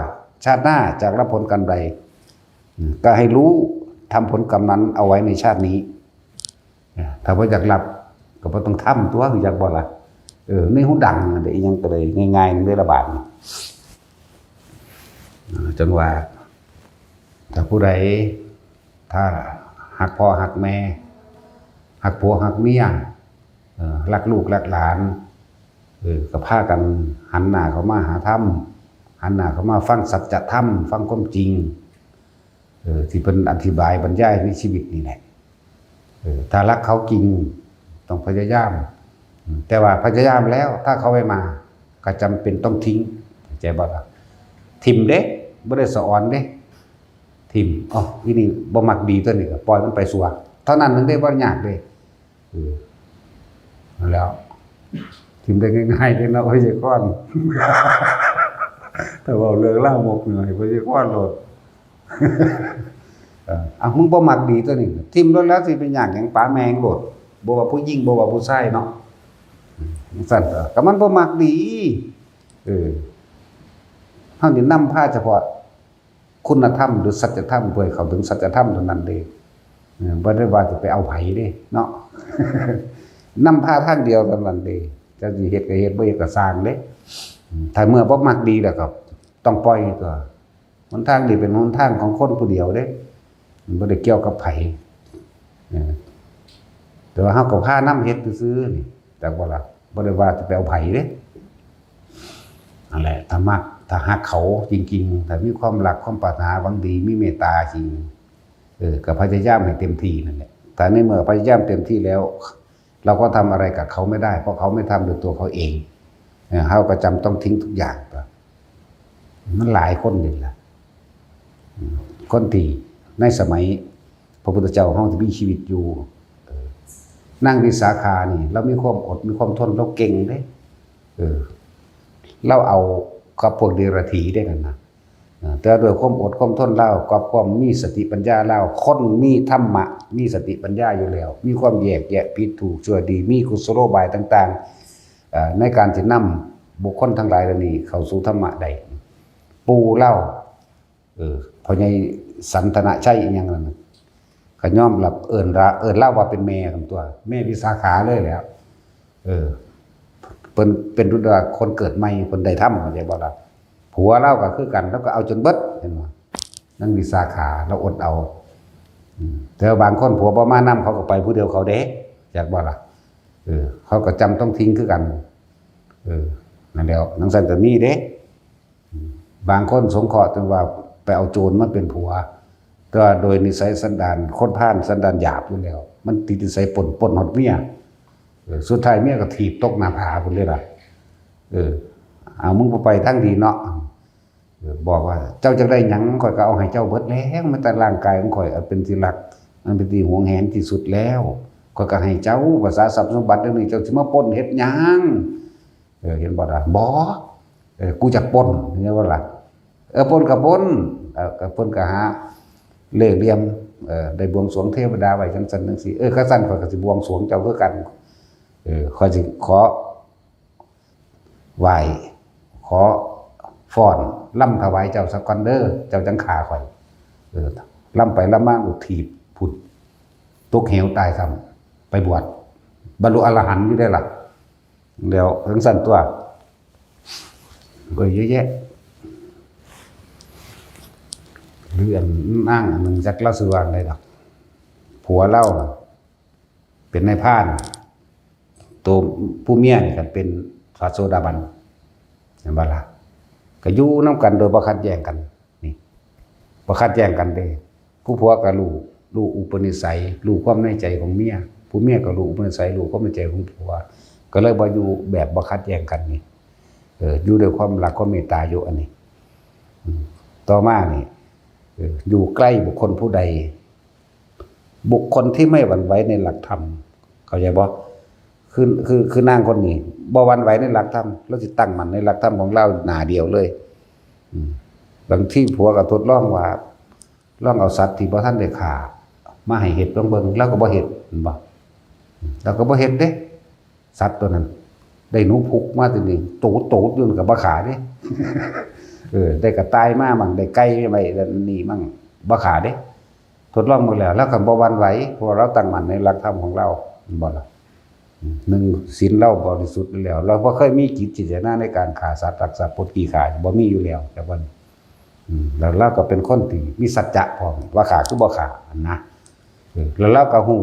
ชาติหน้าจะรับผลกรรมใด อืมก็ให้รู้ ทำผลกรรมนั้นเอาไว้ในชาตินี้ อ่าถ้าบ่อยากรับ ก็บ่ต้องทำตัว อยากบ่ล่ะ เออในหูดังนั่นแหละ อีหยังก็เลยง่ายๆในระบาดนี่ อ่าจังว่า ถ้าผู้ใด ถ้าหักพ่อหักแม่ หักผัวหักเมีย เออรักลูกรักหลาน เออก็พากันหันหน้าเข้ามาหาธรรม หันหน้าเข้ามาฟังสัจธรรม ฟังความจริง เออที่เพิ่นอธิบายบรรยายในชีวิตนี่แหละ เออถ้ารักเขาจริง ต้องพยายาม อืมแต่ว่าพยายามแล้ว ถ้าเขาไม่มา ก็จำเป็นต้องทิ้ง เข้าใจบ่ล่ะ ถิ่มเด้ บ่ได้สะออนเด้ ถิ่ม อ๋อ อีนี่บ่มักดีตัวนี้ ก็ปล่อยมันไปซั่ว เท่านั้นนึงเด้ บ่ยากเด้ เออนั่นแหล้ว ถิ่มได้ง่ายๆเด้เนาะ พยากรณ์ ถ้าเว้าเรื่องลามกนี่ พยากรณ์โลด เอออ่ะ มึงบ่มักดีตัวนี้ ถิ่มโลดแล้ว สิเป็นหยัง หยัง ปาแม่งโลด บ่ว่าผู้หญิง บ่ว่าผู้ชายเนาะ อืมจั่งซั่นก็ ก็มันบ่มักดี เออเฮานี่นำพาเฉพาะคุณธรรมหรือสัจธรรม เพื่อให้เข้าถึงสัจธรรมเท่านั้นเด้ เออบ่ได้ว่าจะไปเอาไผเด้เนาะ นำพาทางเดียวเท่านั้นเด้ เจ้าสิเฮ็ดก็เฮ็ด บ่เฮ็ดก็ซ่างเด้ อืมถ้าเมื่อบ่มักดีแล้วก็ต้องปล่อยตัว หนทางนี้เป็นหนทางของคนผู้เดียวเด้ มันบ่ได้เกี่ยวกับไผ เออแต่ว่าเฮาก็พานำเฮ็ดซื่อๆนี่ จักบ่ล่ะ บ่ได้ว่าจะไปเอาไผเด้ นั่นแหละ ถ้ามัก ถ้าฮักเขาจริงๆ ถ้ามีความรัก ความปรารถนาหวังดี มีเมตตาจริง เออ ก็พยายามให้เต็มที่นั่นแหละ แต่ในเมื่อพยายามเต็มที่แล้ว เราก็ทำอะไรกับเขาไม่ได้ เพราะเขาไม่ทำด้วยตัวเขาเอง เออ เฮาก็จำต้องทิ้งทุกอย่างไป มันหลายคนนี่ล่ะ อืมคนที่ในสมัยพระพุทธเจ้าเฮาที่มีชีวิตอยู่ เออ นางวิสาขานี่ ลาวมีความอด มีความทน ลาวเก่งเด้ เออ ลาวเอากับพวกเดรัจฉีได้นั่นนะ เออ แต่ด้วยความอดความทนลาว กับความมีสติปัญญาลาว คนมีธรรมะ มีสติปัญญาอยู่แล้ว มีความแยกแยะผิดถูกชั่วดี มีกุศโลบายต่างๆ เอ่อ ในการที่นำบุคคลทั้งหลายเหล่านี้เข้าสู่ธรรมะได้ ปู่ลาว เออ พ่อใหญ่สันทนะชัยอีหยังนั่นน่ะ ก็ยอมรับ เอิ้นละ เอิ้นลาวว่าเป็นแม่กันตัว แม่วิสาขาเลยแหละ เออ เพิ่นเป็นรุ่นว่าคนเกิดใหม่ เพิ่นได้ธรรม เข้าใจบ่ล่ะ ผัวลาวก็คือกัน ลาวก็เอาจนเบิด เห็นบ่ นางวิสาขา ลาวอดเอา อืม แต่ว่าบางคนผัวบ่มานำ เขาก็ไปผู้เดียวเขาเด้ จักบ่ล่ะ เออ เขาก็จำต้องทิ้งคือกัน เออ นั่นแหล้ว จั่งซั้นก็มีเด้ บางคนสงเคราะห์ถึงว่าไปเอาโจรมาเป็นผัว แต่ว่าโดยนิสัยสันดานคนพาลสันดานหยาบอยู่แล้ว มันติดนิสัยปล้น ปล้นฮอดเมีย เออ สุดท้ายเมียก็ถีบตกหน้าผาพุ้นเลยล่ะ เออ เอา มึงบ่ไปทางดีเนาะ เออ บอกว่า เจ้าจักได้หยัง ข้อยก็เอาให้เจ้าเบิดแล้ว แม้แต่ร่างกายของข้อยอันเป็นที่รัก อันเป็นที่หวงแหนที่สุดแล้ว ข้อยก็ให้เจ้า ภาษาทรัพย์สมบัติเรื่องนี้ เจ้าสิมาปล้นเฮ็ดหยัง เออ เห็นบ่ล่ะ บ่ เออ กูจักปล้น เห็นบ่ล่ะ เออ ปล้นก็ปล้น เออ ก็ปล้นก็หาเล่ห์เหลี่ยม เออ ได้บวงสรวงเทวดาไว้จั่งซั้นจั่งซี้ เออ คันซั้นข้อยก็สิบวงสรวงเจ้าคือกัน เออ ข้อยสิขอไหว้ ขอฟ้อนรำถวายเจ้าซะก่อนเด้อ เจ้าจั่งฆ่าข้อย เออ รำไปรำมาก็ถีบพุ้น ตกเหวตายซ้ำ ไปบวช บรรลุอรหันต์อยู่ได้ล่ะ แล้วจั่งซั้นตัว เอ้ย เยอะแยะ หรืออันนางอันหนึ่ง จักลาวสิว่าจั่งใดดอก ผัวลาวเป็นนายพราน ตัวผู้เมียนี่ก็เป็นพระโสดาบัน เห็นบ่ล่ะ ก็อยู่นำกันโดยบ่ขัดแย้งกัน นี่ บ่ขัดแย้งกันเด้ ผู้ผัวก็รู้ รู้อุปนิสัย รู้ความในใจของเมีย ผู้เมียก็รู้อุปนิสัย รู้ความในใจของผัว ก็เลยบ่อยู่แบบบ่ขัดแย้งกันนี่ เออ อยู่ด้วยความรักความเมตตาอยู่อันนี้ อืม ต่อมานี่ เออ อยู่ใกล้บุคคลผู้ใด บุคคลที่ไม่หวั่นไหวในหลักธรรม เข้าใจบ่ คือ คือ คือนางคนนี้ บ่หวั่นไหวในหลักธรรม ลาวสิตั้งมั่นในหลักธรรมของลาวหน้าเดียวเลย อืม บางทีผัวก็ทดลองว่า ลองเอาสัตว์ที่บ่ทันได้ฆ่า มาให้เฮ็ดลองเบิ่ง ลาวก็บ่เฮ็ด เห็นบ่ ลาวก็บ่เฮ็ดเด้ สัตว์ตัวนั้น ได้หนูพุกมาตัวหนึ่ง โตโตอยู่นั่นก็บ่ฆ่าเด้ เออ ได้กระต่ายมามั่ง ได้ไก่ไว้นี่มั่ง บ่ฆ่าเด้ ทดลองหมดแล้ว แล้วก็บ่หวั่นไหว เพราะว่าเราตั้งมั่นในหลักธรรมของเรา แม่นบ่ล่ะ อืม หนึ่ง ศีลเราบริสุทธิ์แล้ว เราบ่เคยมีจิตเจตนาในการฆ่าสัตว์ ลักทรัพย์ ปดขี้ข้า บ่มีอยู่แล้ว แต่ว่า อืม แล้วเราก็เป็นคนที่มีสัจจะพร้อม ว่าฆ่าคือบ่ฆ่า นะ เออ แล้วเราก็ฮู้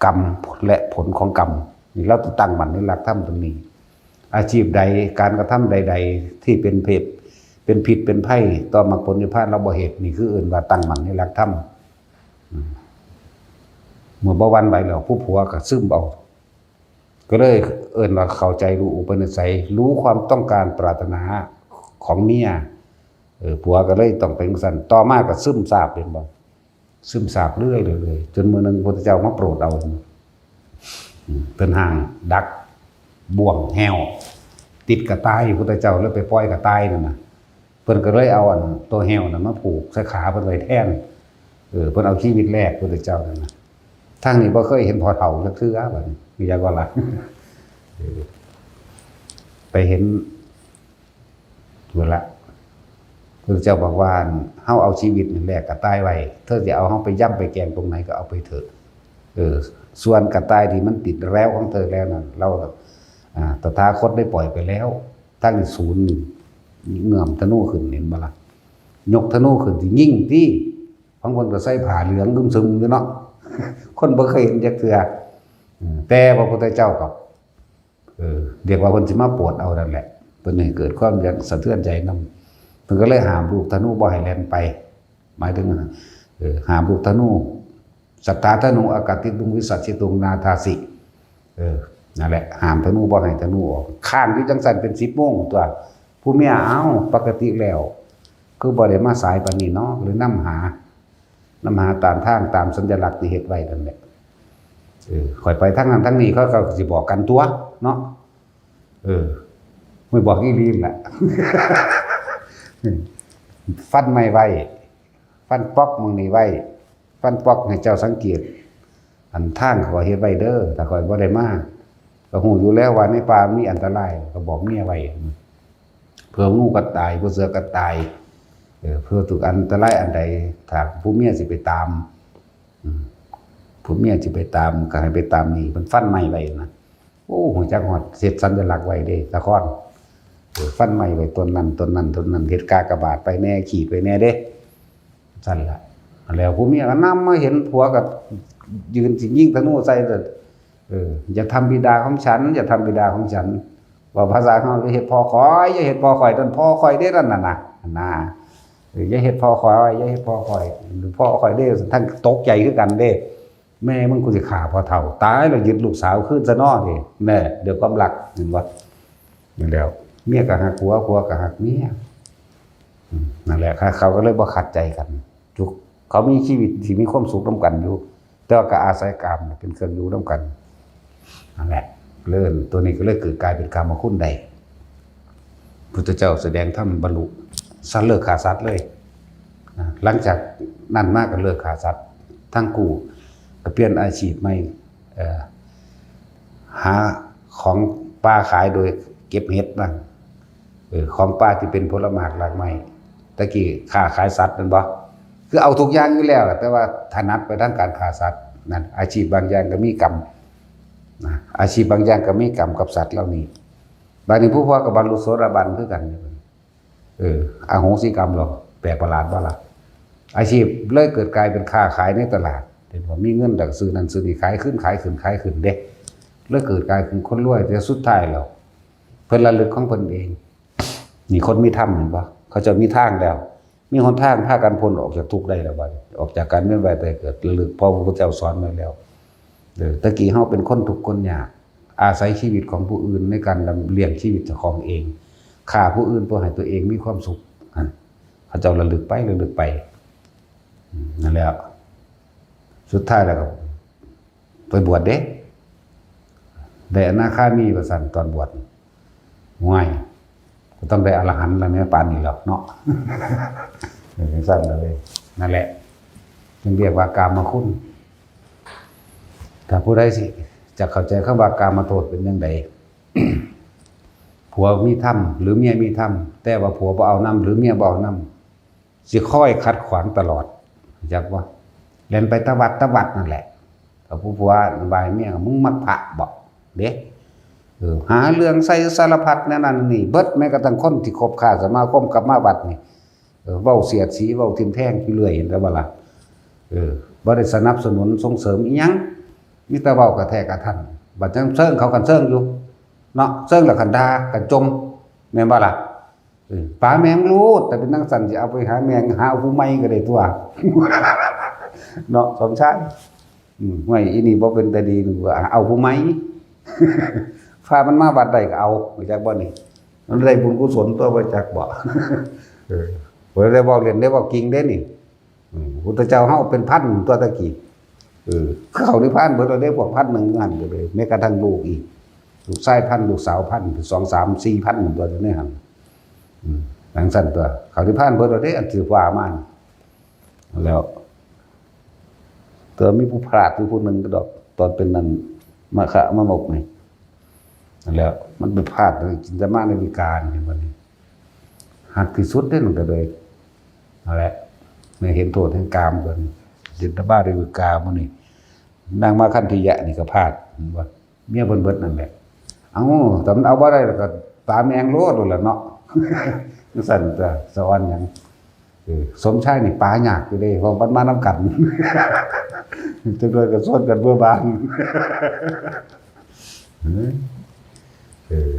กรรมและผลของกรรม นี่เราต้องตั้งมั่นในหลักธรรมตรงนี้ อาชีพใด การกระทำใดๆ ที่เป็นเพศ เป็นพิษเป็นภัยต่อมรรคผลนิพพาน เราบ่เฮ็ด นี่คือเอิ้นว่าตั้งมั่นในหลักธรรม อืม เมื่อบ่หวั่นไหวแล้ว ผู้ผัวก็ซึมเอา ก็เลยเอิ้นว่าเข้าใจรู้อุปนิสัย รู้ความต้องการปรารถนาของเมีย เออ ผัวก็เลยต้องเป็นจั่งซั้น ต่อมาก็ซึมซาบ เห็นบ่ ซึมซาบเรื่อยๆ จนมื้อหนึ่งพระพุทธเจ้ามาโปรดเอา อืม เพิ่นห้างดักบ่วงแฮว ติดกระต่าย พระพุทธเจ้าเลยไปปล่อยกระต่ายนั่นน่ะ เพิ่นก็เลยเอาอันตัวแฮวน่ะมาผูกใส่ขาเพิ่นไว้แทน เออ เพิ่นเอาชีวิตแลก พระพุทธเจ้านั่นน่ะ ทางนี้บ่เคยเห็นพ่อเฒ่าจักเทื่อ บัดนี้ มีหยังก็ล่ะ เออ ไปเห็น นั่นละ พระพุทธเจ้าบอกว่า เฮาเอาชีวิตนี่แลกกระต่ายไว้ เธอจะเอาเฮาไปย่ำไปแกงตรงไหนก็เอาไปเถอะ เออ ส่วนกระต่ายที่มันติดแร้วของเธอแล้วนั่น เรา อ่า ตถาคตได้ปล่อยไปแล้ว ทั้งศูนย์นี่ เงื้อมธนูขึ้น เห็นบ่ล่ะ ยกธนูขึ้นสิยิงติ บางคนก็ใส่ผ้าเหลืองครึมๆ อยู่เนาะ คนบ่เคยเห็นจักเทื่อ เออ แต่พระพุทธเจ้าก็ เออ เรียกว่าเพิ่นสิมาโปรดเอานั่นแหละ เพิ่นให้เกิดความอยากสะเทือนใจนำ เพิ่นก็เลยห้ามลูกธนูบ่ให้แล่นไป หมายถึง เออ ห้ามลูกธนู สัตถาธนู อากาติตุง วิสัชชิตุง นาทาสิ เออ นั่นแหละ ห้ามธนู บ่ให้ธนูออก ค้างอยู่จั่งซั้นเป็นสิบโมงตัว ผู้เมีย เอ้า ปกติแล้ว คือบ่ได้มาสายปานนี้เนาะ เลยนำหา นำหาตามทาง ตามสัญลักษณ์ที่เฮ็ดไว้นั่นแหละ เออ ข้อยไปทางนั้นทางนี้ เขาก็สิบอกกันตัวเนาะ เออ ไม่บอกอีหลีนั่นแหละ ฟันไม้ไว้ ฟันป๊อกหม่องนี้ไว้ ฟันป๊อกให้เจ้าสังเกต อันทางข้อยเฮ็ดไว้เด้อ ถ้าข้อยบ่ได้มา ก็ฮู้อยู่แล้วว่าในป่ามีอันตราย ก็บอกเมียไว้ เผื่องูกัดตาย เผื่อเสือกัดตาย เออ เผื่อถูกอันตรายอันใด ถ้าผู้เมียสิไปตาม อืม ผู้เมียสิไปตาม ก็ให้ไปตามนี่ มันฟันไม้ไว้นะ โอ้ ฮู้จักฮอด เฮ็ดสัญลักษณ์ไว้เด้ ตะคอน เออ ฟันไม้ไว้ต้นนั้น ต้นนั้น ต้นนั้น เฮ็ดกากบาทไปแน่ ขีดไว้แน่เด้ ซั่นล่ะ แล้วผู้เมียก็นำมาเห็นผัวก็ยืนสิยิงธนูใส่ เออ อย่าทำบิดาของฉัน อย่าทำบิดาของฉัน ว่าภาษาเขา อย่าเฮ็ดพ่อข้อย อย่าเฮ็ดพ่อข้อย นั่นพ่อข้อยเด้ นั่นน่ะนะ นะ เออ อย่าเฮ็ดพ่อข้อย อย่าเฮ็ดพ่อข้อย พ่อข้อยเด้ ทั้งตกใจคือกันเด้ แม่มึงกูสิฆ่าพ่อเฒ่า ตายแล้วยึดลูกสาวคืนซะเนาะนี่ แน่ เดี๋ยวความรัก เห็นบ่ นี่แหล้ว เมียก็ฮักผัว ผัวก็ฮักเมีย อืม นั่นแหละ เขาก็เลยบ่ขัดใจกัน ทุก เขามีชีวิตที่มีความสุขนำกันอยู่ แต่ว่าก็อาศัยกามเป็นเครื่องอยู่นำกัน นั่นแหละ เรื่องตัวนี้ก็เลยเกิดกลายเป็นกามคุณได้ พุทธเจ้าแสดงธรรมบรรลุ สัตว์เลิกฆ่าสัตว์เลย นะ หลังจากนั้นมาก็เลิกฆ่าสัตว์ ทั้งคู่ก็เปลี่ยนอาชีพใหม่ เอ่อ หาของป่าขายโดยเก็บเห็ดบ้าง เออ ของป่าที่เป็นผลหมากรากไม้ ตะกี้ค้าขายสัตว์แม่นบ่ คือเอาทุกอย่างอยู่แล้วล่ะ แต่ว่าถนัดไปทางการฆ่าสัตว์ นั่น อาชีพบางอย่างก็มีกรรม นะ อาชีพบางอย่างก็มีกรรมกับสัตว์เหล่านี้ บาดนี้ผู้พ่อก็บรรลุโสดาบันคือกัน เออ อโหสิกรรมเหรอ แปลกประหลาดบ่ล่ะ อาชีพเลยเกิดกลายเป็นค้าขายในตลาด เห็นบ่ มีเงินแล้วก็ซื้อนั่นซื้อนี่ ขายขึ้น ขายขึ้น ขายขึ้นเด้ เลยเกิดกลายเป็นคนรวย แต่สุดท้ายแล้ว เพิ่นระลึกของเพิ่นเอง นี่คนมีธรรมเห็นบ่ เขาเจ้ามีทางแล้ว มีหนทางพากันพ้นออกจากทุกข์ได้แล้วบัดนี้ ออกจากการเวียนว่ายตายเกิด ระลึก เพราะพระพุทธเจ้าสอนไว้แล้ว เออ ตะกี้เฮาเป็นคนทุกข์คนยาก อาศัยชีวิตของผู้อื่นในการดำ เลี้ยงชีวิตเจ้าของเอง ฆ่าผู้อื่นเพื่อให้ตัวเองมีความสุข อ่ะ เขาเจ้าระลึกไป ระลึกไป อืม นั่นแหละ สุดท้ายแล้วก็ไปบวชเด้ ได้อนาคามีว่าซั่น ตอนบวช ห่วย ก็ต้องได้อรหันต์แล้วแม่ ปานนี้แล้วเนาะ เออ จั่งซั่นเลย นั่นแหละ จึงเรียกว่ากามคุณ ถ้าผู้ใดสิ จะเข้าใจคำว่ากามโทษเป็นจั่งใด ผัวมีธรรมหรือเมียมีธรรม แต่ว่าผัวบ่เอานำหรือเมียบ่เอานำ สิคอยขัดขวางตลอด จักว่า แล่นไปตะวัดตะวัดนั่นแหละ ถ้าผู้ผัวว่าให้เมีย มึงมักพระบ่ เด้ เออ หาเรื่องใส่สารพัดแนวนั้นนี่เบิด แม้กระทั่งคนที่คบค้าสมาคมกลับมาวัดนี่ เออ เว้าเสียดสี เว้าทิ่มแทงอยู่เรื่อย เห็นแต่ว่าล่ะ เออ บ่ได้สนับสนุนส่งเสริมอีหยัง มีแต่เว้ากระแทกกระทัน บัดจั่งเซิงเขากันเซิงอยู่ เนาะ เซิงแล้วกันด่ากันจม แม่นบ่ล่ะ เออ ป๋าแมงรูด แต่เป็นจั่งซั่น สิเอาไปหาแมง หาผู้ใหม่ก็ได้ตัว เนาะ สมชาย อืม ห้วย อีนี่บ่เป็นตาดี นึกว่าเอาผู้ใหม่ พามันมาวัดได้ก็เอา รู้จักบ่นี่ มันได้บุญกุศลตัว บ่จักบ่ เออ บ่ได้เว้าเล่น ได้เว้าจริงเด้นี่ อืม พุทธเจ้าเฮาเป็นพันตัวตะกี้ เออ เข้านิพพานเบิดแล้วเด้ พวกพันหนึ่งนั่นก็เลย แม้กระทั่งลูกอีก ลูกชายพัน ลูกสาวพัน สอง สาม สี่พัน ตัวอยู่ในหั่น อืม จั่งซั่นตัว เข้านิพพานเบิดแล้วเด้ อันที่ว่ามานี่ แล้ว แต่มีผู้พลาดอยู่ผู้หนึ่งก็ดอก ตอนเป็นนั่น มะคะมะมกนี่ นั่นแหละ มันไปพลาดในจินตมาในวิการนี่ บัดนี้ หักที่สุดเด้ มันก็เลย นั่นแหละ ในเห็นโทษแห่งกามเพิ่น จินตมาในวิกามื้อนี้ นางมาคันธิยะนี่ก็พลาด เห็นบ่ เมียเพิ่นเบิดนั่นแหละ เอ้า แต่มันเอาบ่ได้แล้วก็ป๋าแมงโลดโลดล่ะเนาะ จั่งซั่นตัว สะออนหยัง เออ สมชายนี่ป๋ายากอยู่เด้ เพราะมันมานำกัน จักหน่อยก็ชวนกันเมื่อบาน เออ เออ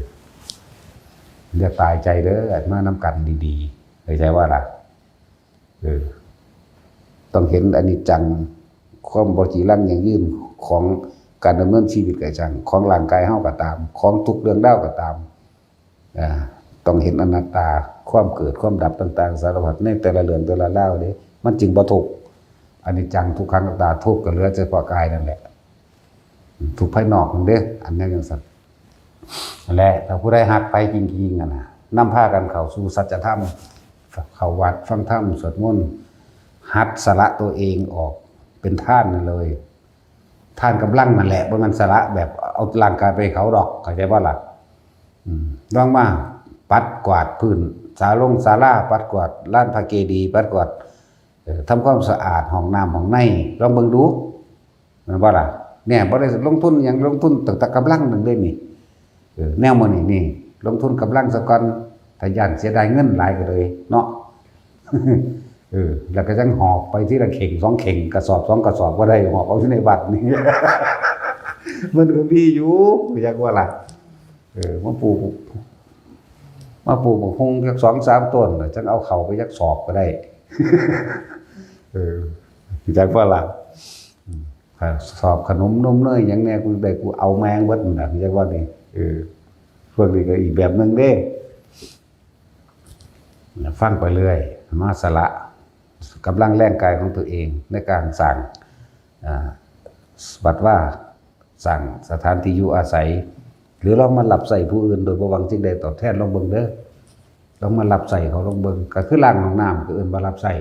อย่าตายใจเด้อ มานำกันดีๆ เข้าใจว่าล่ะ เออ ต้องเห็นอนิจจัง ความบ่จีรังยั่งยืนของการดำเนินชีวิตก็จั่ง ของร่างกายเฮาก็ตาม ของทุกเรื่องราวก็ตาม อ่า ต้องเห็นอนัตตา ความเกิดความดับต่างๆ สารพัดในแต่ละเรื่องแต่ละราวเด้ มันจึงบ่ทุกข์ อนิจจังทุกขังอนัตตา ทุกข์ก็เหลือเฉพาะกายนั่นแหละ ทุกข์ภายนอกนั่นเด้ อันนี้จั่งซั่น นั่นแหละ ถ้าผู้ใดฮักไผจริงๆ อะนะ นำพากันเข้าสู่สัจธรรม เข้าวัดฟังธรรม สวดมนต์ หัดสละตัวเองออกเป็นทานนั่นเลย ทานกำลังนั่นแหละ บ่แม่นสละแบบเอาร่างกายไปให้เขาดอก เข้าใจบ่ล่ะ อืม ลองมาปัดกวาดพื้น ศาลงศาลา ปัดกวาดลานพระเจดีย์ ปัดกวาด เอ่อ ทำความสะอาดห้องน้ำห้องใน ลองเบิ่งดู แม่นบ่ล่ะ เนี่ย บ่ได้ลงทุนหยัง ลงทุนตั้งแต่กำลังหนึ่งเลยนี่ เออ แนวมื้อนี้นี่ ลงทุนกำลังซะก่อน ถ้าย้านเสียดายเงินหลายก็เลยเนาะ เออ แล้วก็จั่งหอบไปทีละเข่งสองเข่ง กระสอบสองกระสอบก็ได้ หอบเอาอยู่ในวัดนี่ มันก็มีอยู่ อยากว่าล่ะ เออ มาปลูก มาปลูกบักฮุ่งจักสองสามต้น แล้วจั่งเอาเข้าไปจักสอบก็ได้ เออ อยากว่าล่ะ อืม กระสอบขนมนมเนยหยังแน่ กูได้ กูเอาแม่งเบิดนั่นน่ะ อยากว่านี่ เออ พวกนี้ก็อีกแบบหนึ่งเด้ ฟังไปเรื่อย มาสละกำลังแรงกายของตัวเองในการสร้าง อ่า วัดวา สร้างสถานที่อยู่อาศัย หรือลองมารับใช้ผู้อื่นโดยบ่หวังสิ่งใดตอบแทน ลองเบิ่งเด้อ ลองมารับใช้เขา ลองเบิ่ง ก็คือล้างห้องน้ำ ก็เอิ้นว่ารับใช้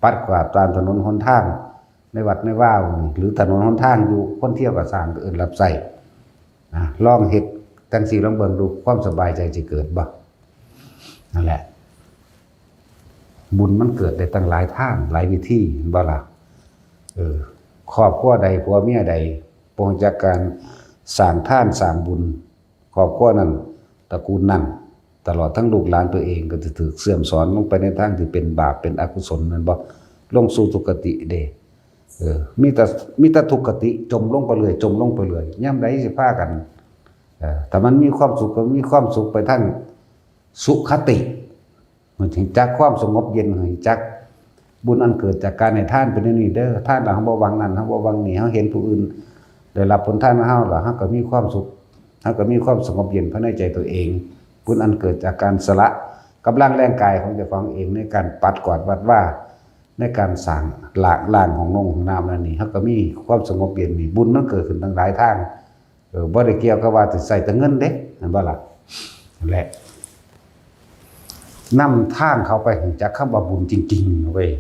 ปัดกวาดตามถนนหนทาง ในวัดในวานี่ หรือถนนหนทางอยู่ คนเที่ยวก็สร้าง ก็เอิ้นรับใช้ นะ ลองเฮ็ดจั่งซี้ ลองเบิ่งดู ความสบายใจสิเกิดบ่ นั่นแหละ บุญมันเกิดได้ตั้งหลายทางหลายวิธี เห็นบ่ล่ะ เออ ครอบครัวใดผัวเมียใดบ่รู้จักการสร้างทานสร้างบุญ ครอบครัวนั้น ตระกูลนั้น ตลอดทั้งลูกหลานตัวเองก็จะถูกเสื่อมสอนลงไปในทางที่เป็นบาปเป็นอกุศล แม่นบ่ ลงสู่ทุกขติเด้ เออ มีแต่ มีแต่ทุกขติ จมลงไปเรื่อย จมลงไปเรื่อย ยามใดสิพากัน เออ ถ้ามันมีความสุขก็มีความสุขไปทางสุขติ มันถึงจักความสงบเย็น ถึงจักบุญอันเกิดจากการให้ทานเป็นแนวนี้เด้อ ทานแล้วเฮาบ่หวังนั่น เฮาบ่หวังนี่ เฮาเห็นผู้อื่นได้รับผลทานของเฮาแล้ว เฮาก็มีความสุข เฮาก็มีความสงบเย็นภายในใจตัวเอง บุญอันเกิดจากการสละกำลังแรงกายของเจ้าของเองในการปัดกวาดวัดวา ในการสร้างล้าง ล้างห้องนงห้องน้ำนั่นนี่ เฮาก็มีความสงบเย็นนี่ บุญมันเกิดขึ้นตั้งหลายทาง เออ บ่ได้เกี่ยวกับว่าสิใช้แต่เงินเด้ แม่นบ่ล่ะ นั่นแหละ นำทางเขาไปรู้จักคำว่าบุญจริงๆ เว้ย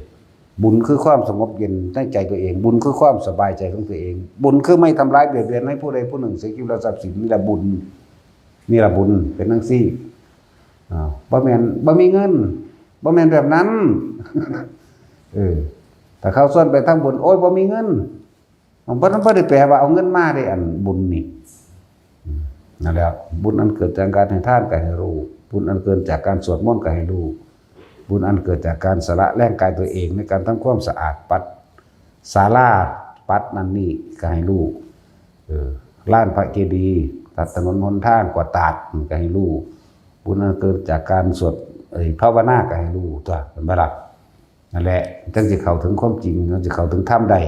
บุญคือความสงบเย็นในใจตัวเอง บุญคือความสบายใจของตัวเอง บุญคือไม่ทำร้ายเบียดเบียนให้ผู้ใดผู้หนึ่งเสียชีวิตและทรัพย์สิน นี่แหละบุญ นี่ละบุญเป็นจั่งซี้ อ่า บ่แม่น บ่มีเงิน บ่แม่นแบบนั้น เออ ถ้าเขาชวนไปทำบุญ โอ้ย บ่มีเงิน มันบ่ มันบ่ได้แปลว่าเอาเงินมาได้อันบุญนี่ อืม นั่นแหละ บุญอันเกิดจากการให้ทานก็ให้รู้ บุญอันเกิดจากการสวดมนต์ก็ให้รู้ บุญอันเกิดจากการสละแรงกายตัวเองในการทำความสะอาด ปัดศาลา ปัดนั่นนี่ก็ให้รู้ เออ ลานพระเจดีย์ ตัดถนนหนทาง กวาดตาด มันก็ให้รู้ บุญอันเกิดจากการสวด เอ่อ ภาวนาก็ให้รู้ตั๊ว แม่นบ่ล่ะ นั่นแหละ จั่งสิเข้าถึงความจริง จั่งสิเข้าถึงธรรมได้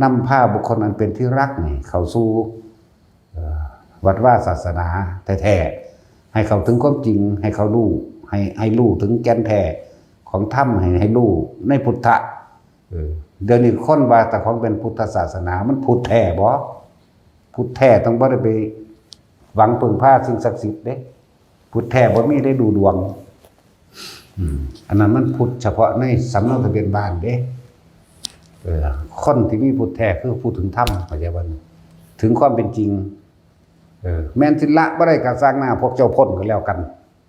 นำพาบุคคลอันเป็นที่รักนี่เข้าสู่ เอ่อ วัดวาศาสนาแท้ๆ ให้เข้าถึงความจริง ให้เขารู้ ให้ ให้รู้ถึงแก่นแท้ของธรรม ให้ ให้รู้ในพุทธะ เออ เดี๋ยวนี้คนว่าเจ้าของเป็นพุทธศาสนา มันพุทธแท้บ่ พุทธแท้ต้องบ่ได้ไปหวังพึ่งพาสิ่งศักดิ์สิทธิ์เด้ พุทธแท้บ่มีได้ดูดวง อืม อันนั้นมันพุทธเฉพาะในสำเนาทะเบียนบ้านเด้ เออ คนที่มีพุทธแท้คือผู้ถึงธรรม เข้าใจบ่ ถึงความเป็นจริง เออ แม่นสิละบ่ได้ก็ซ่างหน้า พวกเจ้าพ้นก็แล้วกัน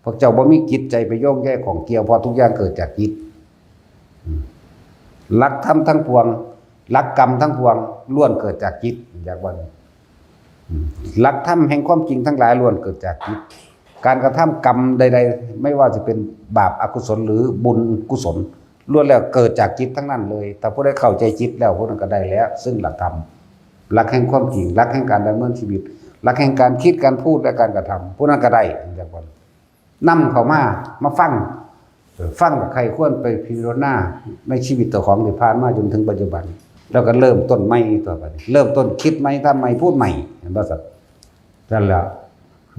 พวกเจ้าบ่มีจิตใจไปโยงใยข้องเกี่ยว เพราะทุกอย่างเกิดจากจิต อืม หลักธรรมทั้งปวง หลักกรรมทั้งปวง ล้วนเกิดจากจิต อยากว่า อืม หลักธรรมแห่งความจริงทั้งหลายล้วนเกิดจากจิต การกระทำกรรมใดๆ ไม่ว่าจะเป็นบาปอกุศลหรือบุญกุศล ล้วนแล้วเกิดจากจิตทั้งนั้นเลย ถ้าผู้ใดเข้าใจจิตแล้ว ผู้นั้นก็ได้แล้ว ซึ่งหลักธรรม หลักแห่งความจริง หลักแห่งการดำเนินชีวิต หลักแห่งการคิด การพูด และการกระทำ ผู้นั้นก็ได้ อยากว่า นำเข้ามา มาฟัง เออ ฟังกับใครควรไปพิจารณาในชีวิตเจ้าของที่ผ่านมาจนถึงปัจจุบัน แล้วก็เริ่มต้นใหม่ต่อไป เริ่มต้นคิดใหม่ ทำใหม่ พูดใหม่ เห็นบ่สัน นั่นแหละ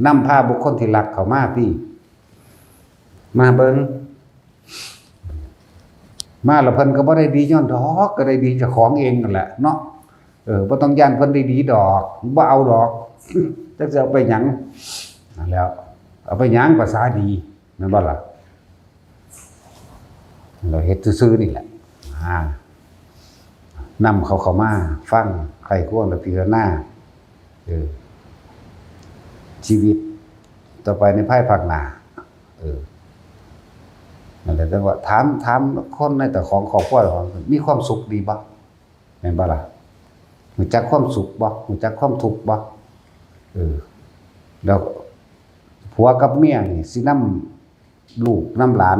นำพาบุคคลที่รักเข้ามาที่ มาเบิ่ง มาแล้วเพิ่นก็บ่ได้ดีย้อนดอก ก็ได้ดีเจ้าของเองนั่นแหละเนาะ เออ บ่ต้องย้านเพิ่นได้ดีดอก บ่เอาดอก จักสิเอาไปหยัง นั่นแหล้ว เอาไปหยังภาษาดี แม่นบ่ล่ะ เราเฮ็ดซื่อๆนี่แหละ อ่า นำเขาเข้ามาฟัง ใคร่ครวญและพิจารณา เออ ชีวิตต่อไปในภายภาคหน้า เออ นั่นแหละ แต่ว่าถาม ถามคนในเจ้าของครอบครัวของ มีความสุขดีบ่ แม่นบ่ล่ะ รู้จักความสุขบ่ รู้จักความทุกข์บ่ เออ แล้วผัวกับเมียนี่สินำลูกนำหลาน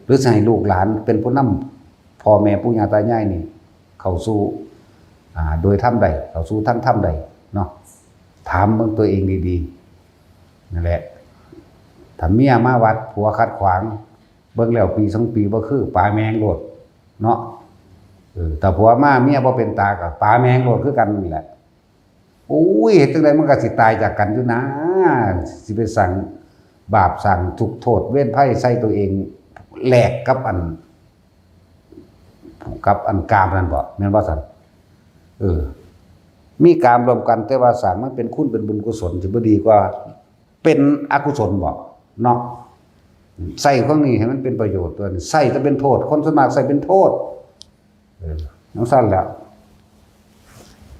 หรือสิให้ลูกหลานเป็นผู้นำพ่อแม่ปู่ย่าตายายนี่ เข้าสู่ อ่า โดยธรรมใด เข้าสู่ทางธรรมใดเนาะ ถามเบิ่งตัวเองดีๆ นั่นแหละ ถ้าเมียมาวัดผัวขัดขวาง เบิ่งแล้วปีสองปีบ่คือ ปาแมงโลดเนาะ เออ ถ้าผัวมาเมียบ่เป็นตาก็ปาแมงโลดคือกันนั่นแหละ โอ้ย เฮ็ดจั่งใดมันก็สิตายจากกันอยู่นะ สิไปสั่งบาปสั่งทุกข์โทษเวรภัยใส่ตัวเอง แลกกับอัน กับอันกามนั่นบ่ แม่นบ่ซั่น เออ มีกามร่วมกัน แต่ว่าสร้างมันเป็นคุณเป็นบุญกุศล สิบ่ดีกว่า เป็นอกุศลบ่ เนาะ ใส่ของนี้ให้มันเป็นประโยชน์ตั๊วนี้ ใส่แต่เป็นโทษ คนส่วนมากใส่เป็นโทษ เออ จั่งซั่นแหละ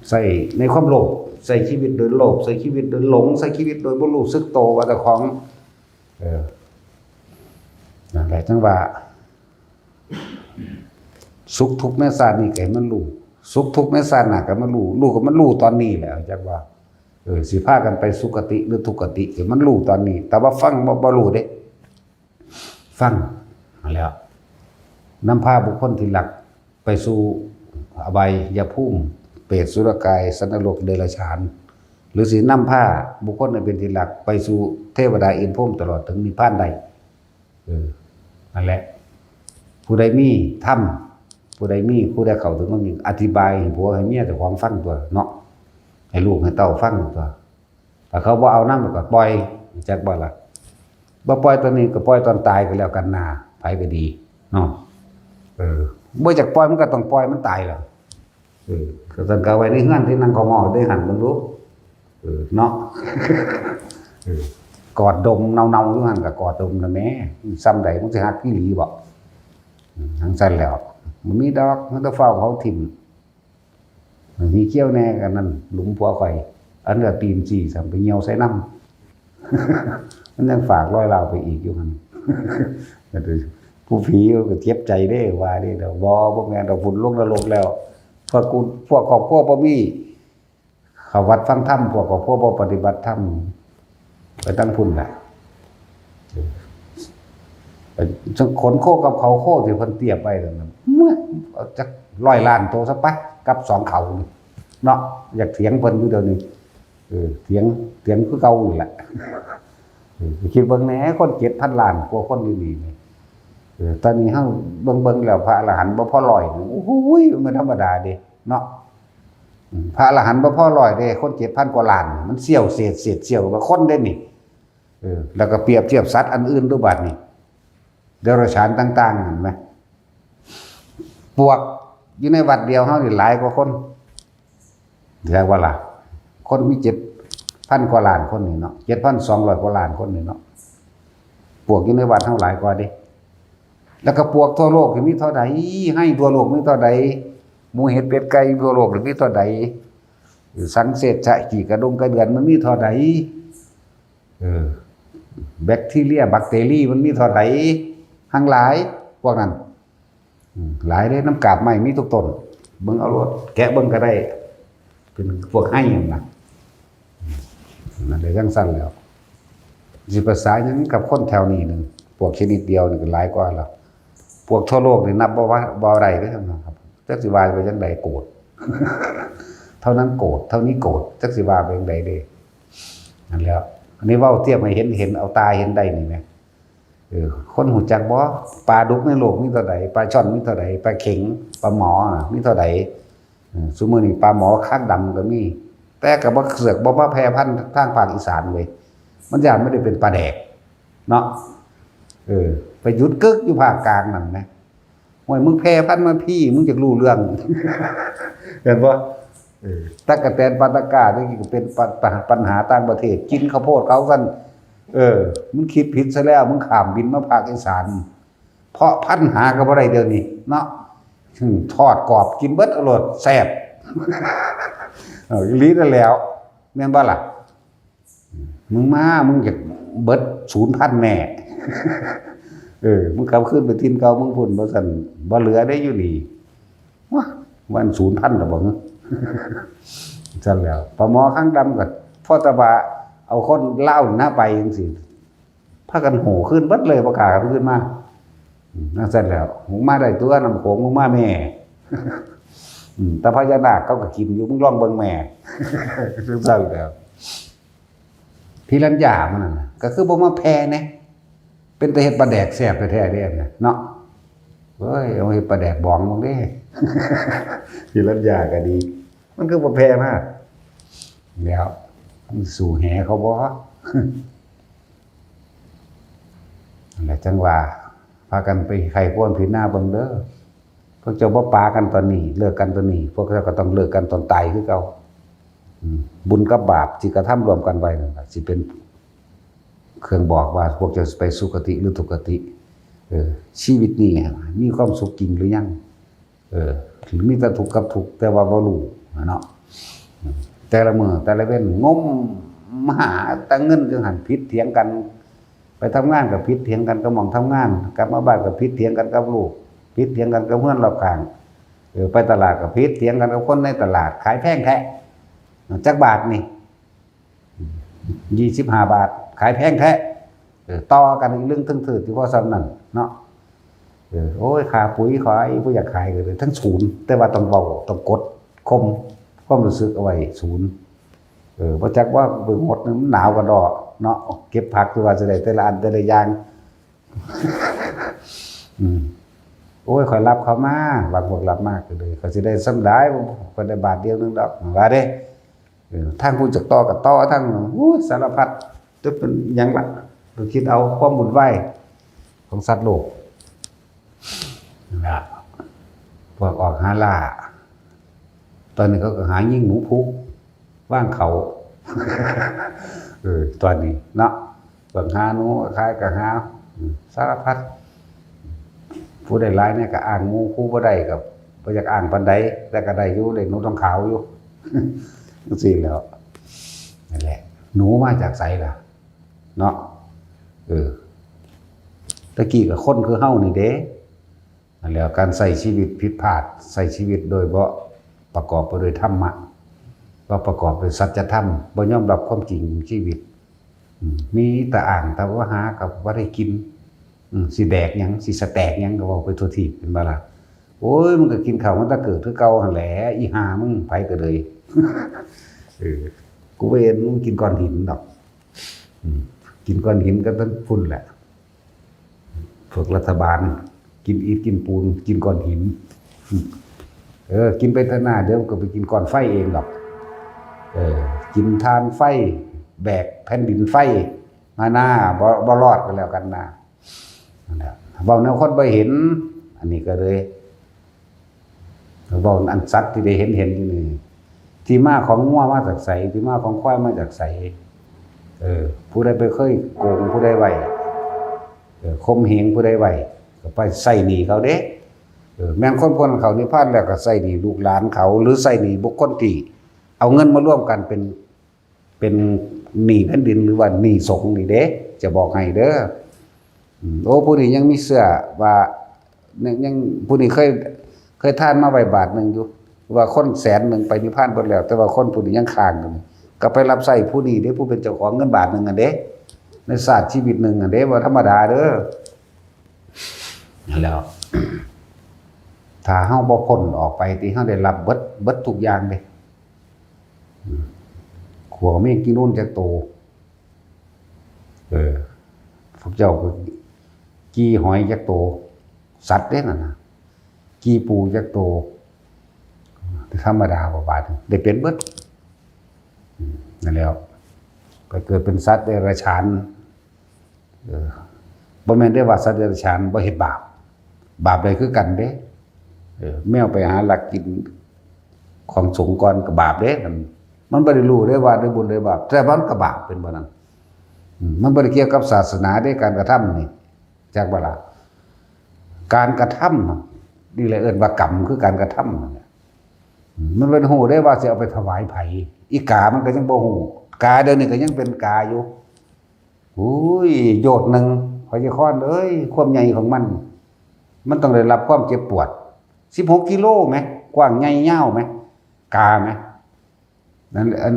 ใส่ในความโลภ ใส่ชีวิตโดยโลภ ใส่ชีวิตโดยหลง ใส่ชีวิตโดยบ่รู้สึกโตว่าเจ้าของ เออ นั่นแหละ จั่งว่า สุขทุกข์ในชาตินี้ก็ให้มันรู้ สุขทุกข์ในชาติหน้าก็มารู้ รู้ก็มันรู้ตอนนี้แหละ จักว่า เออ สิพากันไปสุคติหรือทุกขติ ก็มันรู้ตอนนี้ แต่ว่าฟังบ่ บ่รู้เด้ ฟัง นั่นแหละ นำพาบุคคลที่รักไปสู่อบายภูมิ เปรต สุรกาย สัตว์นรก เดรัจฉาน หรือสินำพาบุคคลอันเป็นที่รักไปสู่เทวดาอินทร์พรหมตลอดถึงนิพพานได้ เออ นั่นแหละ ผู้ใดมีธรรม ผู้ใดมี ผู้ใดเข้าถึงความจริง อธิบายให้ผัวให้เมียเจ้าของฟังตั๊วเนาะ ให้ลูกให้เต้าฟังตั๊ว ถ้าเขาบ่เอานำก็ปล่อย จักบ่ล่ะ บ่ปล่อยตอนนี้ก็ปล่อยตอนตายก็แล้วกันนา ไผก็ดีเนาะ เออ บ่อยากปล่อยมันก็ต้องปล่อยมันตายล่ะ เออ ก็ซั่นก็เอาไว้ในเฮือนที่นั่งขอมอได้หั่นเบิ่งดู เออ เนาะ เออ กอดดมเนาๆอยู่หั่นก็กอดดมนะแม่ ซ่ำใดมันสิฮักอีหลีบ่ อืม จั่งซั่นแหล้ว มันมีดอก มันต้องฟ้าวเผาถิ่ม มันมีเขี้ยวแน่กันนั่น หลุมผัวข่อย อันละตีนสี่สามไปเหี่ยวใส่น้ำ มันยังฝากรอยร้าวไปอีกอยู่หั่น ผู้ผีก็เจ็บใจเด้ว่าเด้ เดี๋ยวบ่บ่แม่นดอก พุ่นลงนรกแล้ว พวกกู พวกครอบครัวบ่มี เข้าวัดฟังธรรม พวกครอบครัวบ่ปฏิบัติธรรม ไปตั้งพุ่นแหละ ไปขนโคกับเขาโคที่เพิ่นเตรียมไว้นั่นน่ะ เมื่อ เอาจักร้อยล้านโตซะไป กับสองเขานี่ เนาะ อยากเถียงเพิ่นอยู่เดี๋ยวนี้ เออ เถียง เถียงคือเก่านี่แหละ เออ คิดเบิ่งแหน่ คนเจ็ดพันล้านกว่าคนอยู่นี่นี่ เออ ตอนนี้เฮาเบิ่งๆแล้ว พระอรหันต์บ่พอร้อยนี่ โอ้โหย มันธรรมดาเด้ เนาะ อืม พระอรหันต์บ่พอร้อยเด้ คนเจ็ดพันกว่าล้าน มันเสี้ยวเศษ เศษเสี้ยวกว่าคนเด้นี่ เออ แล้วก็เปรียบเทียบสัตว์อันอื่นดูบัดนี่ เดรัจฉานต่างๆ เห็นไหม ปวกอยู่ในวัดเดียวเฮานี่หลายกว่าคน เรียกว่าล่ะ คนมีเจ็ดพันกว่าล้านคนนี่เนาะ เจ็ดพันสองร้อยกว่าล้านคนนี่เนาะ ปวกอยู่ในวัดเฮาหลายกว่าเด้ แล้วก็ปวกทั่วโลกนี่มีเท่าใด ไฮ่ทั่วโลกมีเท่าใด หมูเห็ดเป็ดไก่ทั่วโลกนี่มีเท่าใด สังเสชะขี้กระดงกระเดือนมันมีเท่าใด เออ แบคทีเรีย บักเตอรีมันมีเท่าใด ทั้งหลาย พวกนั้น อืม หลายเด้ น้ำกาบไม้มีทุกต้น เบิ่งเอาโลด แกะเบิ่งก็ได้ เป็นพวกไฮ่นั่นนะ นั่นเลยจังซั่นแล้ว สิภาษาหยังกับคนแถวนี้หนึ่ง พวกชนิดเดียวนี่ก็หลายกว่าแล้ว พวกทั่วโลกนี่นับบ่ว่า บ่ได้เด้อครับ จักสิว่าไปจังใด โกรธ เท่านั้นโกรธ เท่านี้โกรธ จักสิว่าไปจังใดเด้ นั่นแหล้ว อันนี้เว้าเทียบให้เห็น เห็นเอาตาเห็นได้นี่แหม เออ คนฮู้จักบ่ ปลาดุกในโลกมีเท่าใด ปลาช่อนมีเท่าใด ปลาเข็ง ปลาหมอน่ะมีเท่าใด เออ ซุมื้อนี้ปลาหมอคางดำก็มี แต่ก็บ่เสือกบ่มาแพร่พันธุ์ทางภาคอีสานเว้ย มันย่านมันได้เป็นปลาแดก เนาะ เออ ไปหยุดกึกอยู่ภาคกลางนั่นนะ ห้วย มึงแพร่พันธุ์มาพี้ มึงอยากรู้เรื่อง เห็นบ่ เออ ตั๊กแตนปาตะก้านี่ก็เป็นปัญ ปัญหาต่างประเทศ กินข้าวโพดเขากัน เออ มึงคิดผิดซะแล้ว มึงข้ามบินมาภาคอีสาน เพาะพันธุ์หาก็บ่ได้เดี๋ยวนี้ เนาะ อืม ทอดกรอบกินเบิดอร่อยแซ่บ เออ อีหลีนั่นแหล้ว แม่นบ่ล่ะ มึงมา มึงจะเบิดสูญพันธุ์แน่ เออ มึงกลับคืนไปถิ่นเก่ามึงพุ้น บ่ซั้นบ่เหลือได้อยู่นี่ ว้า มันสูญพันธุ์แล้วบ่ ซั่นแล้ว ปลาหมอคางดำก็พอแต่ว่าเอาคนลาวนี่นะไปจังซี่ พากันโห่คืนเบิดเลย บ่กล้ากันคืนมา อืม จังซั่นแล้ว มึงมาได้ตัวน้ำโขง มึงมาแม่ อืม แต่พญานาคเขาก็กินอยู่ มึงลองเบิ่งแม่ จังซั่นแล้ว พิรัญญามันนั่นน่ะ ก็คือบ่มาแผ่แหน่ เป็นแต่เฮ็ดปลาแดกแซ่บแท้ๆเด้อันน่ะเนาะ เฮ้ย เอาเฮ็ดปลาแดกบองมึงเด้ พิรัญญาก็ดี มันคือบ่แผ่มา แล้ว มันสู้แหเขาบ่ นั่นแหละจังว่า พากันไปไขควรพิจารณาเบิ่งเด้อ พวกเจ้าบ่ปากันตอนนี้ เลิกกันตอนนี้ พวกเจ้าก็ต้องเลิกกันตอนตายคือเก่า อืม บุญกับบาปที่กระทำร่วมกันไว้นั่นล่ะ สิเป็นเครื่องบอกว่าพวกเจ้าสิไปสุคติหรือทุกขติ เออ ชีวิตนี้มีความสุขจริงหรือยัง เออ หรือมีแต่ทุกข์กับทุกข์ แต่ว่าบ่รู้เนาะ อืม แต่ละมื้อแต่ละเว็นงมหาแต่เงินจังหั้น ผิดเถียงกัน ไปทำงานก็ผิดเถียงกันกับหม่องทำงาน กลับมาบ้านก็ผิดเถียงกันกับลูก ผิดเถียงกันกับเพื่อนรอบข้าง เออ ไปตลาดก็ผิดเถียงกันกับคนในตลาด ขายแพงแท้ จักบาทนี่ ยี่สิบห้าบาท ขายแพงแท้ เออ ต่อกันอีกเรื่องเทิงเถิดที่พอส่ำนั่นเนาะ เออ โอ้ย ค่าปุ๋ย ค่าอีหยัง บ่อยากขายก็เลย ทั้งศูนย์ แต่ว่าต้องเว้า ต้องกดข่มความรู้สึกเอาไว้ ศูนย์ เออ บ่จักว่าไปหด มันหนาวกะด้อเนาะ เก็บผักคือว่าสิได้แต่ละอันแต่ละอย่าง อืม โอ้ย ข้อยรับเขามา บางพวกรับมาก็เลย ข้อยสิได้ส่ำใด ข้อยได้บาทเดียวหนึ่งดอก ว่าเด้ เออ ทางผู้จักต่อก็ต่อ ทาง โอ้ย สารพัด จะเป็นหยังล่ะ ก็คิดเอาความวุ่นวายของสัตว์โลก นั่นล่ะ พวกออกหาล่า ตอนนี้เขาก็หายิงหนูพุก ว่างเขา เออ ตอนนี้เนาะ พวกหาหนูขายก็หา อืม สารพัด ผู้ได้หลายเนี่ยก็อ้างหมู่ ผู้บ่ได้ก็บ่อยากอ้างปานใด แต่ก็ได้อยู่ ได้หนูทองขาวอยู่ จังซี่แหล้ว นั่นแหละ หนูมาจากไสล่ะ เนาะ เออ ตะกี้ก็คนคือเฮานี่เด้ นั่นแหละ การใช้ชีวิตผิดพลาด ใช้ชีวิตโดยบ่ประกอบไปด้วยธรรมะ บ่ประกอบด้วยสัจธรรม บ่ยอมรับความจริงของชีวิต อืม มีแต่อ้างแต่ว่าหากับบ่ได้กิน อืม สิแดกหยัง สิสะแตกหยังก็เว้าไปทั่วทีป เป็นบ่ล่ะ โอ้ย มึงก็กินข้าวมาแต่เกิดคือเก่าหั่นแหละ อีห่ามึง ไผก็เลย เออ กูบ่เห็นมึงกินก้อนหินดอก อืม กินก้อนหินก็ต้องพุ่นแหละ พวกรัฐบาล กินอิฐกินปูน กินก้อนหิน อืม เออ กินไปเถอะหน้า เดี๋ยวก็ไปกินก้อนไฟเองดอก เออ กินถ่านไฟ แบกแผ่นดินไฟ มาหน้า บ่ บ่รอดก็แล้วกันนะ นั่นแหละ เว้าแนวคนบ่เห็น อันนี้ก็เลย เว้าอันสัตว์ที่ได้เห็นเห็นอยู่นี่ ที่มาของงัวมาจากไส ที่มาของควายมาจากไส เออ ผู้ใดไปเคยโกงผู้ใดไว้ เออ ข่มเหงผู้ใดไว้ ก็ไปใช้หนี้เขาเด้ เออ แม่นคนพวกนั้นเขานิพพานแล้วก็ใช้หนี้ลูกหลานเขา หรือใช้หนี้บุคคลที่เอาเงินมาร่วมกันเป็น เป็นหนี้แผ่นดินหรือว่าหนี้สงฆ์นี่เด้ จะบอกให้เด้อ อืม โอ้ ผู้นี้ยังมีเชื่อว่า ยัง ยัง ผู้นี้เคย เคยทานมาไว้บาทหนึ่งอยู่ ว่าคนแสนหนึ่งไปนิพพานเบิดแล้ว แต่ว่าคนผู้นี้ยังค้างอยู่ ก็ไปรับใช้ผู้นี้เด้ ผู้เป็นเจ้าของเงินบาทหนึ่งอันเด้ ในชาติชีวิตหนึ่งอันเด้ บ่ธรรมดาเด้อ นั่นแหล้ว ถ้าเฮาบ่พ้นออกไป ที่เฮาได้รับเบิด เบิดทุกอย่างเด้ อืม ขัวแมงกินูนจักโต เออ พวกเจ้าก็กี่หอยจักโต สัตว์เด้นั่นน่ะ กี่ปูจักโต ธรรมดาบ่บาด ได้เป็นเบิด อืม นั่นแหล้ว ไปเกิดเป็นสัตว์เดรัจฉาน เออ บ่แม่นได้ว่าสัตว์เดรัจฉานบ่เฮ็ดบาป บาปได้คือกันเด้ เออ แมวไปหาลักกินของสงฆ์ก่อนก็บาปเด้ มัน มันบ่ได้รู้ได้ว่าได้บุญได้บาป แต่มันก็บาปเป็นบ่นั้น อืม มันบ่ได้เกี่ยวกับศาสนาเด้ การกระทำนี่ จักบ่ล่ะ การกระทำน่ะ นี่แหละเอิ้นว่ากรรม คือการกระทำนั่นแหละ อืม มันเป็นฮู้ได้ว่าสิเอาไปถวายไผ อีกามันก็ยังบ่ฮู้ กาเดี๋ยวนี้ก็ยังเป็นกาอยู่ โอ้ย โยชน์หนึ่ง พระยาคอนเอ้ย ความใหญ่ของมัน มันต้องได้รับความเจ็บปวด สิบหกกิโลไหม กว้างใหญ่ยาวไหม กาไหม นั่นแหละ อัน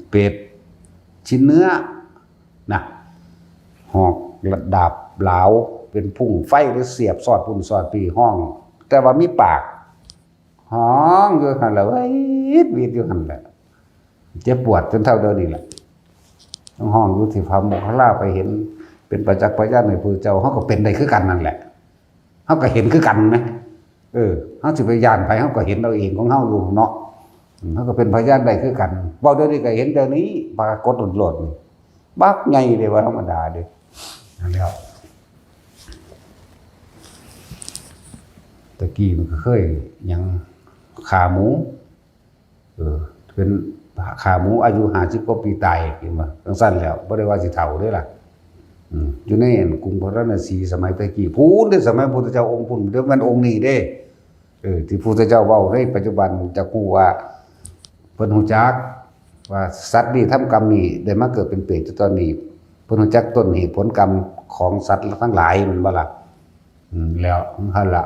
เปรตชิ้นเนื้อนะ หอกดาบหลาว เป็นพุ่งไฟหรือเสียบสอดพุ่นสอดปีห้อง แต่ว่ามีปาก ฮ้องอยู่หั่นแหละ วีดวีดอยู่หั่นแหละ เจ็บปวดจนเท่าเดิมนี่แหละ ต้องฮ้องอยู่ที่พระโมคคัลลาไปเห็น เป็นประจักษ์พยานในพระเจ้า เฮาก็เป็นได้คือกันนั่นแหละ เฮาก็เห็นคือกันนะ เออ เฮาสิไปย้านไผ เฮาก็เห็นเอาเองของเฮาอยู่เนาะ อืม เฮาก็เป็นพยานได้คือกัน เว้าเดี๋ยวนี้ก็เห็นเดี๋ยวนี้ ปรากฏโลดๆ นี่ บักใหญ่เด้ บ่ธรรมดาเด้ นั่นแหล้ว ตะกี้มันก็เคยหยัง ฆ่าหมู เออ เป็นฆ่าหมูอายุห้าสิบกว่าปีตาย เห็นบ่ จั่งซั้นแหล้ว บ่ได้ว่าสิเฒ่าเด้ล่ะ อืม อยู่ในกรุงพาราณสีสมัยตะกี้ พู้นเด้ สมัยพุทธเจ้าองค์พุ้น เดี๋ยวมันองค์นี้เด้ เออ ที่พุทธเจ้าเว้าในปัจจุบันจะฮู้ว่า เพิ่นฮู้จักว่าสัตว์นี่ทำกรรมนี่ ได้มาเกิดเป็นเปรตอยู่ตอนนี้ เพิ่นฮู้จักต้นเหตุผลกรรมของสัตว์ทั้งหลาย แม่นบ่ล่ะ อืม แล้วหั่นล่ะ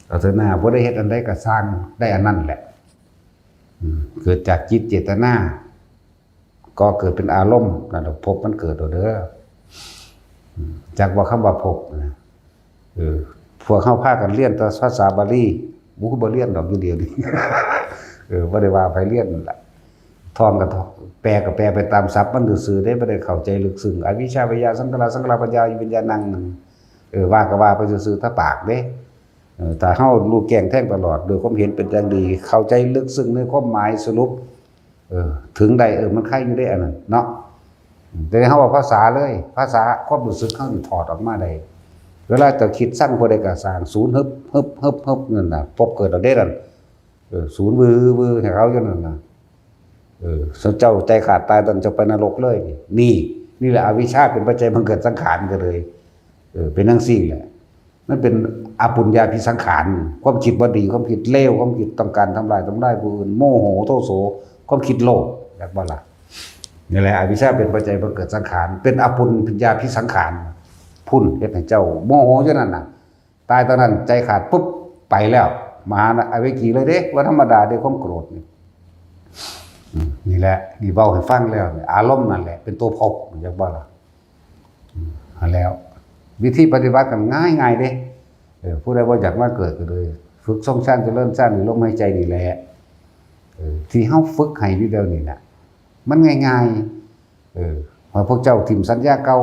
เอาเถอะนะ บ่ได้เฮ็ดอันใดก็ซ่าง ได้อันนั้นแหละ อืม เกิดจากจิตเจตนา ก็เกิดเป็นอารมณ์ นั่นล่ะ ภพมันเกิดเอาเด้อ อืม จักว่าคำว่าภพนะ เออ พวกเฮาพากันเรียนแต่ภาษาบาลี บ่คือบ่เรียนดอกอยู่เดี๋ยวนี้ เออ บ่ได้ว่าไผเรียนนั่นล่ะ ท่องก็ท่อง แปลก็แปลไปตามศัพท์มันซื่อๆเด้ บ่ได้เข้าใจลึกซึ้ง อวิชชา พยา สังขารา สังขาราปัจจยาวิญญาณัง เออ ว่าก็ว่าไปซื่อๆ ถ้าปากเด้ เออ ถ้าเฮารู้แจ้งแทงตลอด โดยความเห็นเป็นอย่างดี เข้าใจลึกซึ้งในความหมายสรุป เออ ถึงได้ เออ มันไข่อยู่ได้อันนั้นเนาะ แต่เฮาว่าภาษาเลย ภาษาความรู้สึกเฮานี่ถอดออกมาได้ เวลาเจ้าคิดซังผู้ใดก็ซ่าง ศูนย์ ฮึบ ฮึบ ฮึบ ฮึบ นั่นน่ะ ภพเกิดเอาเด้นั่น เออ ศูนย์ วือ วือ ให้เขาอยู่นั่นน่ะ เออ เจ้าใจขาดตาย ตอนเจ้าไปนรกเลย นี่ นี่แหละอวิชชาเป็นปัจจัยบังเกิดสังขารก็เลย เออ เป็นจั่งซี้แหละ มันเป็นอปุญญาภิสังขาร ความคิดบ่ดี ความคิดเลว ความคิดต้องการทำลาย ทำลายผู้อื่น โมโห โทโส ความคิดโลภ จักบ่ล่ะ นี่แหละ อวิชชาเป็นปัจจัยบังเกิดสังขาร เป็นอปุญญาพิสังขาร พุ่นเฮ็ดให้เจ้าโมโหอยู่นั่นน่ะ ตายตอนนั้นใจขาดปุ๊บ ไปแล้ว มหาอเวจีเลยเด้ ว่าธรรมดาเด้ ความโกรธนี่ อืม นี่แหละ นี่เว้าให้ฟังแล้วเนี่ย อารมณ์นั่นแหละ เป็นตัวภพ อยากบอกล่ะ อืม อันแล้ว วิธีปฏิบัติกันง่ายๆเด้ เออ ผู้ใดบ่อยากมาเกิดก็เลย ฝึกทรงฌานเจริญฌานด้วยลมหายใจนี่แหละ เออ ที่เฮาฝึกให้อยู่เดี๋ยวนี้น่ะ มันง่ายๆ เออ ว่าพวกเจ้าถิ่มสัญญาเก่า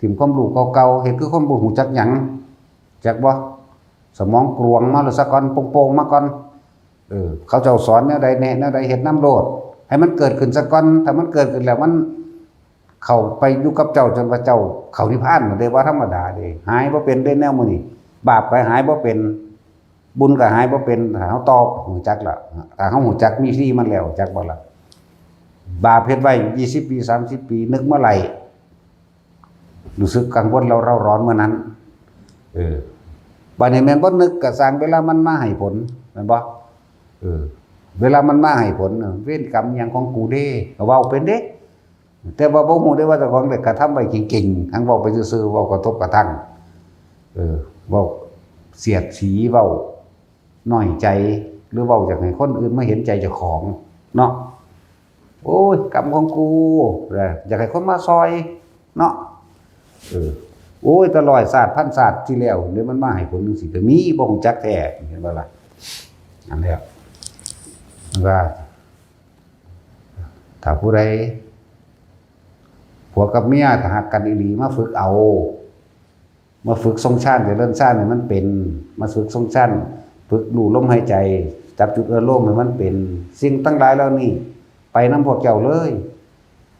ถิ่มความรู้เก่าๆ เฮ็ดคือคนบ่ฮู้จักหยัง จักบ่ สมองกลวงมาแล้วซะก่อน โป่งๆมาก่อน เออ เขาเจ้าสอนแนวใดแนะแนวใด เฮ็ดนำโลด ให้มันเกิดขึ้นซะก่อน ถ้ามันเกิดขึ้นแล้วมันเข้าไปอยู่กับเจ้าจนว่าเจ้าเข้านิพพาน มันได้ว่าธรรมดาเด้ หายบ่เป็นเด้แนวมื้อนี้ บาปก็หายบ่เป็น บุญก็หายบ่เป็น ถ้าเฮาต่อฮู้จักละ ถ้าเฮาฮู้จักมีที่มันแล้ว จักบ่ล่ะ บาปเฮ็ดไว้ยี่สิบปี สามสิบปี นึกเมื่อไหร่ รู้สึกกังวลเร่าเร้าร้อนเมื่อนั้น เออ บัดนี้แม่นบ่นึกก็สร้างเวลามันมาให้ผล แม่นบ่ เออ เวลามันมาให้ผล เวรกรรมหยังของกูเด้ ก็เว้าเป็นเด้ แต่ว่าบ่ฮู้ได้ว่าเจ้าของได้กระทำไว้เก่งๆ หังเว้าไปซื่อๆ เว้ากระทบกระทั่ง เออ เว้าเสียดสี เว้าน้อยใจ หรือเว้าอยากให้คนอื่นมาเห็นใจเจ้าของ เนาะ โอ้ย กรรมของกู อยากให้คนมาซอย เนาะ เออ โอ้ย แต่ร้อยชาติ พันชาติที่แล้ว เดี๋ยวมันมาให้ผลจังซี่ ก็มี บ่ฮู้จักแท้ เห็นบ่ล่ะ อันแล้ว มันว่า ถ้าผู้ใด ผัวกับเมีย ถ้าฮักกันอีหลี มาฝึกเอา มาฝึกทรงฌาน เจริญฌานให้มันเป็น มาฝึกทรงฌาน ฝึกรู้ลมหายใจ จับจุดอารมณ์ให้มันเป็น สิ่งทั้งหลายเหล่านี้ ไปนำพวกเจ้าเลย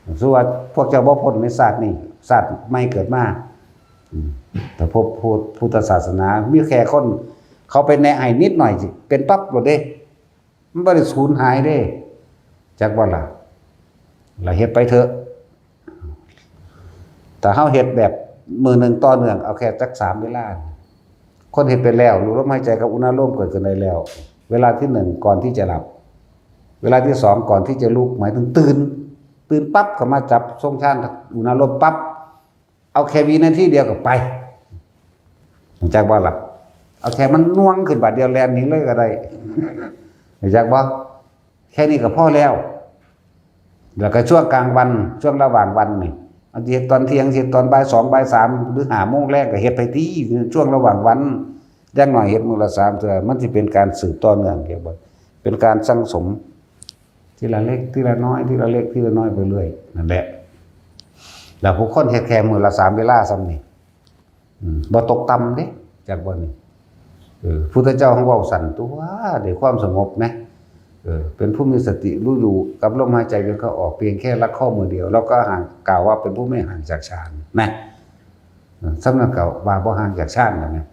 สมมุติว่าพวกเจ้าบ่พ้นในชาตินี้ ชาติใหม่เกิดมา อืม แต่พบพุทธศาสนา มีแค่คน เขาไปแนะให้นิดหน่อยสิ เป็นปั๊บโลดเด้ มันบ่ได้สูญหายเด้ จักบ่ล่ะ ละเฮ็ดไปเถอะ ถ้าเฮาเฮ็ดแบบมื้อหนึ่งต่อเนื่อง เอาแค่จักสามเวลา คนเฮ็ดไปแล้ว รู้ลมหายใจกับอุณาโลมเกิดขึ้นได้แล้ว เวลาที่หนึ่งก่อนที่จะหลับ เวลาที่สองก่อนที่จะลุก หมายถึงตื่น ตื่นปั๊บก็มาจับทรงฌานอุณาโลมปั๊บ เอาแค่วินาทีเดียวก็ไป รู้จักบ่ล่ะ เอาแค่มันน่วงขึ้นบาดเดียวแล่นหนีเลยก็ได้ รู้จักบ่ แค่นี้ก็พอแล้ว แล้วก็ช่วงกลางวัน ช่วงระหว่างวันนี่ เอาสิเฮ็ดตอนเที่ยง สิเฮ็ดตอนบ่ายสอง บ่ายสาม หรือห้าโมงแลงก็เฮ็ดไปติ ช่วงระหว่างวัน อย่างน้อยเฮ็ดมื้อละสามเทื่อ มันสิเป็นการสืบต่อเนื่อง เรียกว่าเป็นการสั่งสม ทีละเล็กทีละน้อย ทีละเล็กทีละน้อยไปเรื่อย นั่นแหละ แล้วผู้คนเฮ็ดแค่มื้อละสามเวลาส่ำนี่ อืม บ่ตกต่ำเด้ จักบ่นี่ เออ พุทธเจ้าของเว้าสั่นตัว ได้ความสงบนะ เออ เป็นผู้มีสติรู้อยู่กับลมหายใจเข้าออก เพียงแค่รัดข้อมือเดียว แล้วก็ห่าง กล่าวว่าเป็นผู้ไม่ห่างจากฌานนะ เออ ส่ำนั้นก็ว่าบ่ห่างจากฌานแล้วนะ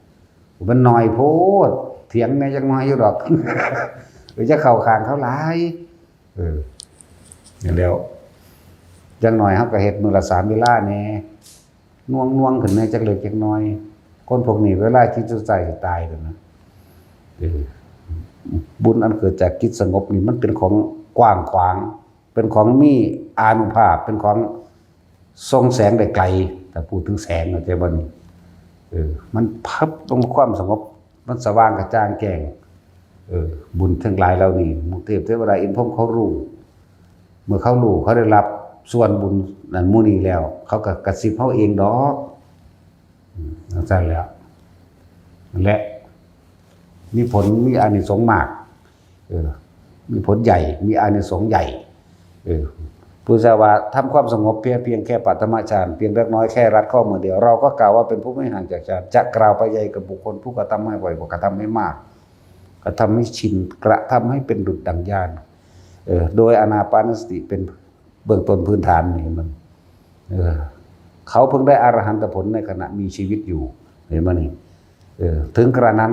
มันน้อยโพด เถียงแหน่จักหน่อยอยู่ดอก เออ จะเข้าข้างเขาหลาย เออ นั่นแล้ว จักหน่อยเฮาก็เฮ็ดมื้อละสามเวลาแหน่ น่วงๆขึ้นแหน่จักเล็กจักน้อย คนพวกนี้เวลาจิตสุดท้ายสิตายแล้วนะ เออ บุญอันเกิดจากจิตสงบนี่มันเป็นของกว้างขวาง เป็นของมีอานุภาพ เป็นของส่องแสงได้ไกล ถ้าพูดถึงแสง เข้าใจบ่นี่ เออ มันพับลงความสงบ มันสว่างกระจ่างแจ้ง เออ บุญทั้งหลายเหล่านี้ หมู่เทพเทวดาอินทร์พรหมเขารู้ เมื่อเขารู้ เขาได้รับส่วนบุญนั่นหมู่นี้แล้ว เขาก็กระซิบเฮาเองดอก อืม จั่งซั้นแหละ และมีผล มีอานิสงส์มาก เออ มีผลใหญ่ มีอานิสงส์ใหญ่ เออ พุทธเจ้าว่าทำความสงบเพียง เพียงแค่ปฐมฌาน เพียงเล็กน้อย แค่รัดข้อมือเดียว เราก็กล่าวว่าเป็นผู้ไม่ห่างจากฌาน จะกล่าวไปใหญ่กับบุคคลผู้กระทำให้บ่อย กระทำให้มาก กระทำให้ชิน กระทำให้เป็นดุจดั่งญาณ เออ โดยอานาปานสติเป็นเบื้องต้นพื้นฐานนี่มัน เออ เขาเพิ่งได้อรหันตผลในขณะมีชีวิตอยู่ เห็นไหมนี่ เออ ถึงกระนั้น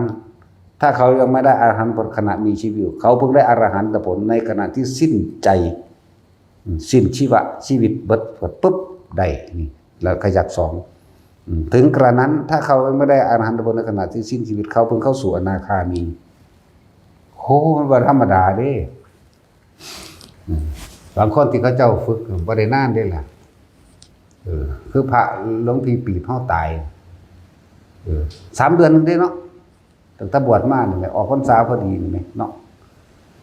ถ้าเขายังไม่ได้อรหันตผลขณะมีชีวิตอยู่ เขาเพิ่งได้อรหันตผลในขณะที่สิ้นใจ อืม สิ้นชีวะ ชีวิตเบิด เบิดปุ๊บ ได้นี่ แล้วขยักสอง อืม ถึงกระนั้น ถ้าเขายังไม่ได้อรหันตผลในขณะที่สิ้นชีวิต เขาเพิ่งเข้าสู่อนาคามี โห มันบ่ธรรมดาเด้ อืม บางคนที่เขาเจ้าฝึกบ่ได้นานเด้ล่ะ เออ คือพระหลวงพี่ปีบเฮาตาย เออ สามเดือนหนึ่งเด้เนาะ ตั้งแต่บวชมานี่แหละ ออกพรรษาพอดีนี่แหละเนาะ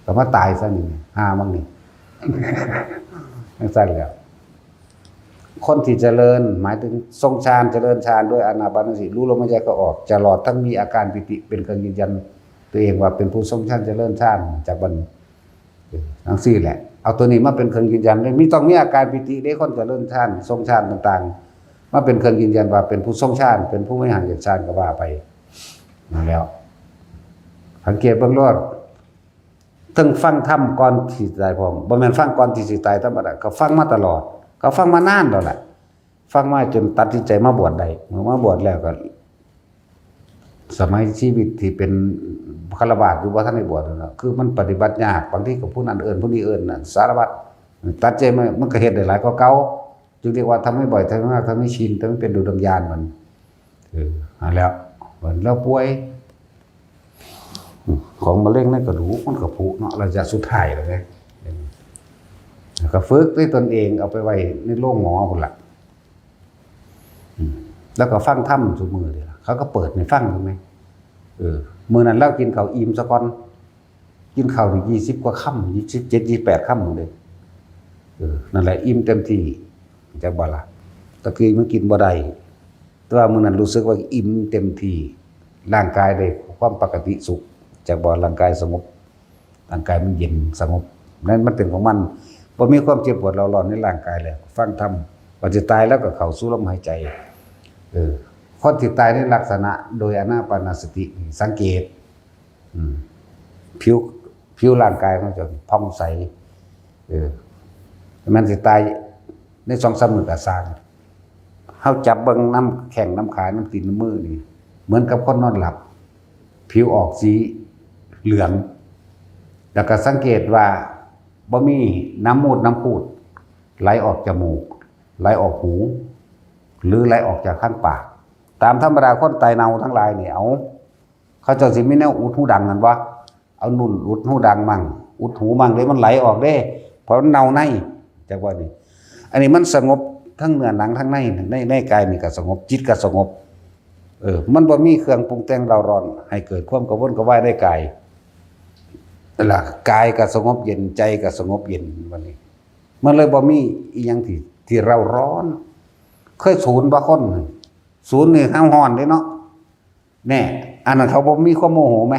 ก็มาตายซะนี่แหละ หามังนี่ จังซั่นแหล้ว คนที่เจริญ หมายถึงทรงฌาน เจริญฌานด้วยอานาปานสติ รู้ลมหายใจเข้าออก ตลอดทั้งมีอาการปีติเป็นเครื่องยืนยันตัวเองว่าเป็นผู้ทรงฌาน เจริญฌาน จากบัดนี้ จังซี่แหละ เอาตัวนี้มาเป็นเครื่องยืนยันเลย มี ต้องมีอาการปีติเด้ คนเจริญฌาน ทรงฌานต่างๆ มาเป็นเครื่องยืนยันว่าเป็นผู้ทรงฌาน เป็นผู้บริหารจัดฌานก็ว่าไป นั่นแหล้ว สังเกตเบิ่งโลด ทั้งฟังธรรมก่อนที่สิตายพร้อม บ่แม่นฟังก่อนที่สิตายธรรมดา ก็ฟังมาตลอด ก็ฟังมานานแล้วแหละ ฟังมาจนตัดสินใจมาบวชได้ เมื่อมาบวชแล้วก็ สมัยชีวิตที่เป็นฆราวาสอยู่ บ่ทันได้บวชนั่นน่ะ คือมันปฏิบัติยาก บางทีก็ผู้นั้นเอิ้น ผู้นี้เอิ้นน่ะ สารพัด ตัดใจมัน มันก็เฮ็ดได้หลายกว่าเก่า จึงเรียกว่าทำให้บ่อย ทำให้มาก ทำให้ชิน ทำให้เป็นดุจดังยานมัน เออ นั่นแหละ มันแล้วป่วย ของมะเร็งในกระดูกมันก็ผุเนาะ ระยะสุดท้ายแล้วไง เออ แล้วก็ฝึกด้วยตนเอง เอาไปไว้ในโรงหมอพุ้นล่ะ อืม แล้วก็ฟังธรรมซุมื้อนี่ล่ะ เขาก็เปิดให้ฟังอยู่ไง เออ มื้อนั้นลาวกินข้าวอิ่มซะก่อน กินข้าวนี่ ยี่สิบกว่าคำ ยี่สิบเจ็ด ยี่สิบแปดคำพุ้นเด้ เออ นั่นแหละ อิ่มเต็มที่ จักบ่ล่ะ ตะกี้มันกินบ่ได้ แต่ว่ามื้อนั้นรู้สึกว่าอิ่มเต็มที่ ร่างกายได้ความปกติสุข จักบ่ ร่างกายสงบ ร่างกายมันเย็นสงบ นั่นมันเป็นของมัน บ่มีความเจ็บปวดเร้าร้อนในร่างกายแล้ว ฟังธรรม บัดสิตายแล้วก็เข้าสู่ลมหายใจ เออ คนที่ตายในลักษณะโดยอานาปานสตินี่ สังเกต อืม ผิว ผิวร่างกายมันจะผ่องใส เออ มันสิตายในสองสามมื้อก็ซ่าง เฮาจับเบิ่งนำแข้งนำขา นำตีนนำมือนี่ เหมือนกับคนนอนหลับ ผิวออกสีเหลือง แล้วก็สังเกตว่าบ่มีน้ำมูดน้ำพูด ไหลออกจมูก ไหลออกหู หรือไหลออกจากทางปาก ตามธรรมดาคนตายเน่าทั้งหลายนี่ เอา เขาเจ้าสิมีแนวอุดหูดังนั่นบ่ เอานุ่นอุดหูดังมั่ง อุดหูมั่งเด้ มันไหลออกเด้ เพราะมันเน่าใน จักว่านี่ อันนี้มันสงบทั้งเนื้อหนังทั้งใน ใน ในกายนี่ก็สงบ จิตก็สงบ เออ มันบ่มีเครื่องปรุงแต่งเร้าร้อน ให้เกิดความกระวนกระวายในกาย ล่ะ กายก็สงบเย็น ใจก็สงบเย็น บัดนี้ มันเลยบ่มีอีหยังที่ ที่เร้าร้อน เคยศูนย์บ่คน ศูนย์นี่เฮาฮ้อนเด้เนาะ แน่ อันนั้นเขาบ่มีความโมโหไหม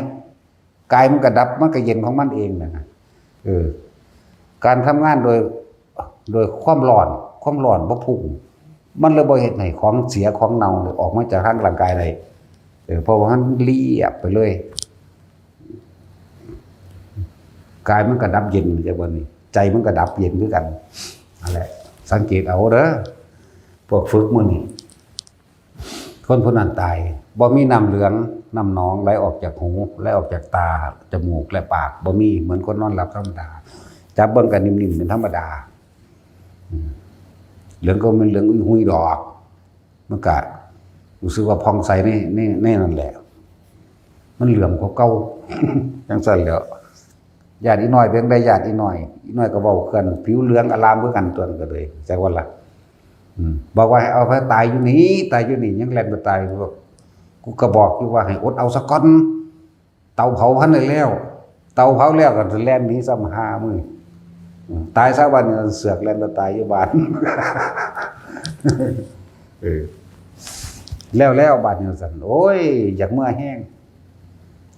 กายมันก็ดับ มันก็เย็นของมันเองน่ะนะ เออ การทำงานโดย โดยความร้อน ความร้อนบ่พุ่ง มันเลยบ่เฮ็ดให้ของเสียของเน่าเนี่ยออกมาจากทางร่างกายได้ เออ เพราะว่ามันเรียบไปเลย กายมันก็ดับเย็น จักว่านี่ ใจมันก็ดับเย็นคือกัน นั่นแหละ สังเกตเอาเด้อ พวกฝึกมื้อนี้ คนผู้นั้นตาย บ่มีน้ำเหลือง น้ำหนองไหลออกจากหู ไหลออกจากตา จมูก และปาก บ่มี เหมือนคนนอนหลับธรรมดา จับเบิ่งก็นิ่มๆ เป็นธรรมดา อืม เหลืองก็เป็นเหลืองอุ้ยหุยดอก มันก็รู้สึกว่าผ่องใสใน ใน ในนั่นแหละ มันเหลื่อมกว่าเก่า จังซั่นแหล้ว ญาติอีน้อยเป็นได ญาติอีน้อย อีน้อยก็เว้ากัน ผิวเหลืองอลามคือกัน ตัวนก็เลย จักว่าล่ะ อืม บอกว่าให้เอาไปตายอยู่นี่ ตายอยู่นี่ ยังแล่นไปตาย กูก็บอกอยู่ว่าให้อดเอาซะก่อน เตาเผาพันได้แล้ว เตาเผาแล้วก็แล่นหนีซ้ำ หามื้อ อืม ตายซะวันนี้ เสือกแล่นไปตายอยู่บ้าน เออ แล้ว แล้วบัดนี้ซั่น โอ้ย อยากเมือแฮง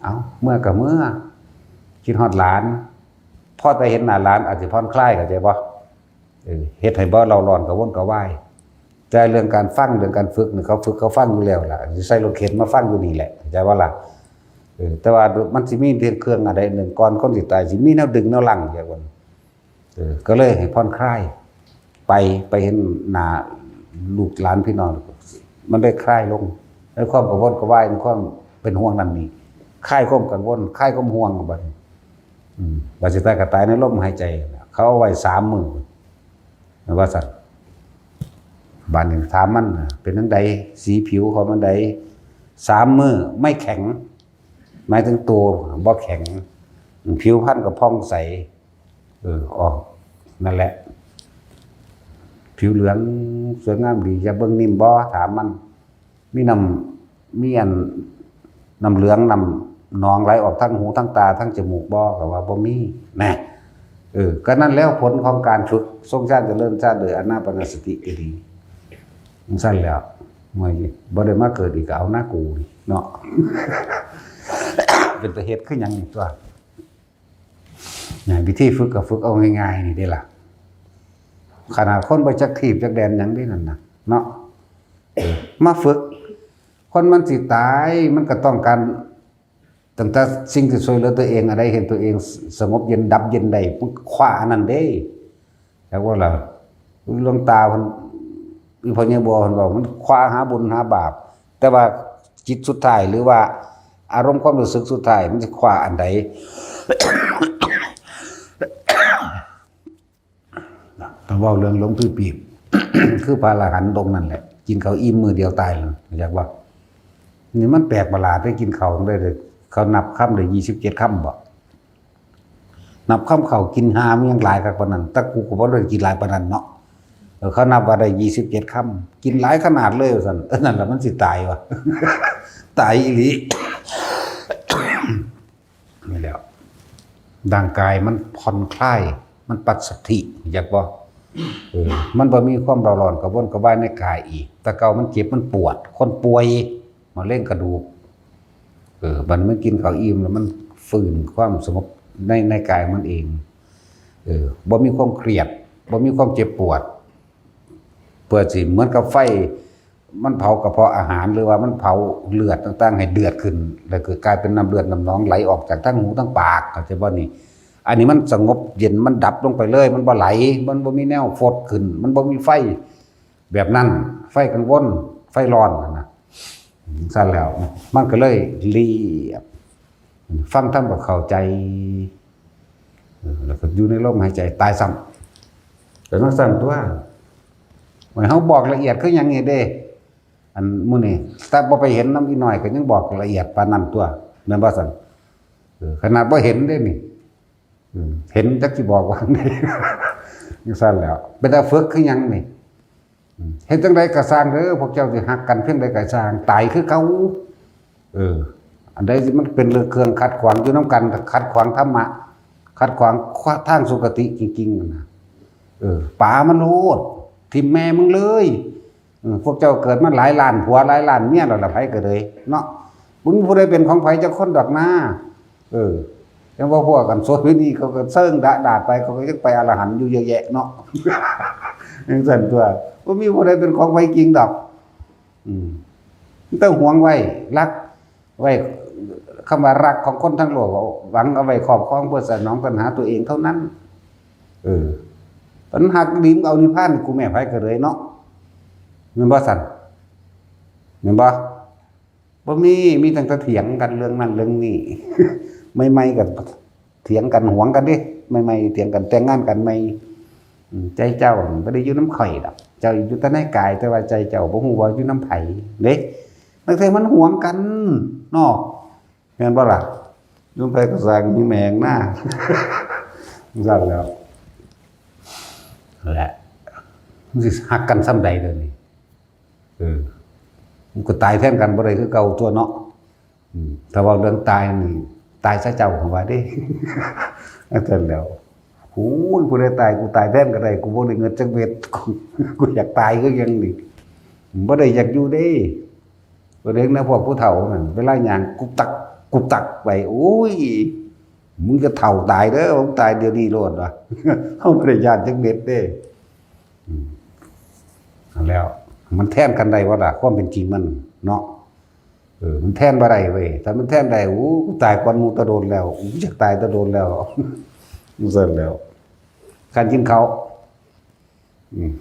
เอ้า เมือก็เมือ คิดฮอดหลาน พอแต่เห็นหน้าหลานอาจสิผ่อนคลาย เข้าใจบ่ เออ เฮ็ดให้บ่เร่าร้อนกระวนกระวาย แต่เรื่องการฟัง เรื่องการฝึกนี่ เขาฝึกเขาฟังอยู่แล้วล่ะ สิใส่รถเข็นมาฟังอยู่นี่แหละ เข้าใจบ่ล่ะ เออ แต่ว่ามันสิมีเครื่องอันใดหนึ่ง ก่อนคนสิตาย สิมีแนวดึงแนวรั้ง จักว่า เออ ก็เลยให้ผ่อนคลาย ไป ไปเห็นหน้าลูกหลานพี่น้อง มันได้คลายลง ในความกระวนกระวาย ในความเป็นห่วงนั่นนี่ คลายความกังวล คลายความห่วงบัดนี้ อืม ว่าสิตายก็ตายในลมหายใจ เขาเอาไว้สามมื้อ ว่าซั่น บัดนี้ถามมัน เป็นจั่งใด สีผิวเขามันใด สามมื้อไม่แข็ง หมายถึงตัวบ่แข็ง ผิวพรรณก็ผ่องใส เออ ออก นั่นแหละ ผิวเหลืองสวยงามดี อยากเบิ่งนิ่มบ่ ถามมัน มีน้ำ มีอัน น้ำเหลือง น้ำหนองไหลออกทางหู ทางตา ทางจมูกบ่ ก็ว่าบ่มี แน่ เออ ก็นั่นแล้วผลของการฝึก ทรงฌานเจริญฌานโดยอานาปานสติก็ดี มันสั้นแล้ว เมื่อยบ่ได้มาเกิดอีกก็เอาหน้ากูเนาะ เป็นตาเฮ็ดคือหยังนี่ตัว นี่วิธีฝึกก็ฝึกเอาง่ายๆนี่เด้ล่ะ ขนาดคนบ่จักทีบจักแดนหยังเด้นั่นน่ะ เนาะ เออ มาฝึก คนมันสิตาย มันก็ต้องการ ตั้งแต่สิ่งที่ช่วยเหลือตัวเอง อันใดเห็นตัวเองสงบเย็นดับเย็นได้ มันคว้าอันนั้นเด้ จักว่าล่ะ หลวงตาเพิ่น อีพ่อใหญ่บัวเพิ่นบอก มันคว้าหาบุญหาบาป แต่ว่าจิตสุดท้าย หรือว่าอารมณ์ความรู้สึกสุดท้าย มันสิคว้าอันใด ต้องเว้าเรื่องหลวงพี่ปีบ คือพระอรหันต์องค์นั่นแหละ กินข้าวอิ่มมื้อเดียวตายแล้ว อยากว่า นี่มันแปลกประหลาด ได้กินข้าวได้เลย เขานับคำได้ยี่สิบเจ็ดคำบ่ นับคำข้าวกินหามันยังหลายคักปานนั้น แต่กูก็บ่ได้กินหลายปานนั้นเนาะ เออ เขานับว่าได้ยี่สิบเจ็ดคำ กินหลายขนาดเลยว่าซั่น เออ นั่นล่ะมันสิตายวะ ตายอีหลี นี่แหล้ว ร่างกายมันผ่อนคลาย มันปัสสัทธิ อยากบ่ เออ มันบ่มีความเร่าร้อนกระวนกระวายในกายอีก แต่เก่ามันเจ็บมันปวด คนป่วย มะเร็งกระดูก เออ บัดนี้มันกินข้าวอิ่มแล้วมันฟื้นความสงบใน ในกายมันเอง เออ บ่มีความเครียด บ่มีความเจ็บปวด เพื่อสิเหมือนกับไฟ มันเผากระเพาะอาหาร หรือว่ามันเผาเลือดต่างๆ ให้เดือดขึ้น แล้วก็กลายเป็นน้ำเลือดน้ำหนองไหลออกจากทั้งหูทั้งปาก เข้าใจบ่นี่ อันนี้มันสงบเย็น มันดับลงไปเลย มันบ่ไหล มันบ่มีแนวฟดขึ้น มันบ่มีไฟแบบนั้น ไฟกังวล ไฟร้อนนะ ซั่นแล้ว มันก็เลยเรียบ ฟังธรรมก็เข้าใจ เออ แล้วก็อยู่ในลมหายใจ ตายซ้ำ แต่นักสั่นตัว มันเฮาบอกละเอียดคือหยังนี่เด้ อันมื้อนี้ แต่บ่ไปเห็นนำอีน้อยก็ยังบอกละเอียดปานนั้นตัว แม่นบ่ซั่น เออ ขนาดบ่เห็นเด้นี่ อืม เห็นจักสิบอกว่าไง จังซั่นแล้ว เป็นตาฝึกคือหยังนี่ อืม เฮ็ดจังใดก็ซ่างเด้อ พวกเจ้าสิฮักกันเพียงใดก็ซ่าง ตายคือเก่า เออ อันใดที่มันเป็นเรื่องเครื่องขัดขวางอยู่นำกัน ขัดขวางธรรมะ ขัดขวางทางสุคติจริงๆ นั่นนะ เออ ป๋ามันโลด ถิ่มแม่มึงเลย เออ พวกเจ้าเกิดมาหลายล้านผัวหลายล้านเมียแล้วล่ะ ไผก็เลย เนาะ บ่มีผู้ใดเป็นของไผจักคนดอกนา เออ ยังว่าพวกกันโสเภณีเขาก็เซิงดะดาษไป เขาก็ยังไปอรหันต์อยู่เยอะแยะเนาะ จังซั่นตัว บ่มีผู้ใดเป็นของไผจริงดอก อืม ต้องหวงไว้ รักไว้ คำว่ารักของคนทั้งโลก หวังเอาไว้ครอบครองเพื่อสนองตัณหาตัวเองเท่านั้น เออ มันหักดีมเอานิพพาน กูแม่ไผก็เลยเนาะ แม่นบ่ซั่น แม่นบ่ บ่มี มีตั้งแต่เถียงกันเรื่องนั้นเรื่องนี้ ใหม่ๆ ก็เถียงกันหวงกันเด้ ใหม่ๆ เถียงกัน แต่งงานกันใหม่ อืม ใจเจ้าบ่ได้อยู่นำข้อยดอก เจ้าอยู่แต่ในกาย แต่ว่าใจเจ้าบ่ฮู้ว่าอยู่นำไผเด้ ตั้งแต่มันหวงกันเนาะ แม่นบ่ล่ะ อยู่นำไผก็ซ่าง มีแม่งหน้า ซั่นแล้ว แหละ มันสิฮักกันส่ำใดเดี๋ยวนี้ เออ มันก็ตายแทนกันบ่ได้คือเก่าตัวเนาะ อืม ถ้าเว้าเรื่องตายนี่ ตายซะเจ้า ว่าเด้ จังซั่นแล้ว โอ้ย ผู้ใดตาย กูตายแทนก็ได้ กูบ่ได้เงินจักเม็ด กู กูอยากตายคือหยังนี่ บ่ได้อยากอยู่เด้ บ่ได้นะ พวกผู้เฒ่านั่น เวลาย่างกุกตัก กุกตักไป โอ้ย มึงจะเฒ่าตายเด้อ มึงตายเดี๋ยวนี้โลดว่ะ เฮาบ่ได้ย้านจักเม็ดเด้ อืม นั่นแล้ว มันแทนกันได้บ่ล่ะ ความเป็นจริงมันเนาะ เออ มันแทนบ่ได้เว้ย ถ้ามันแทนได้ โอ้ กูตายก่อนหมู่แต่โดนแล้ว กูอยากตายแต่โดนแล้ว จังซั่นแล้ว การกินข้าว อืม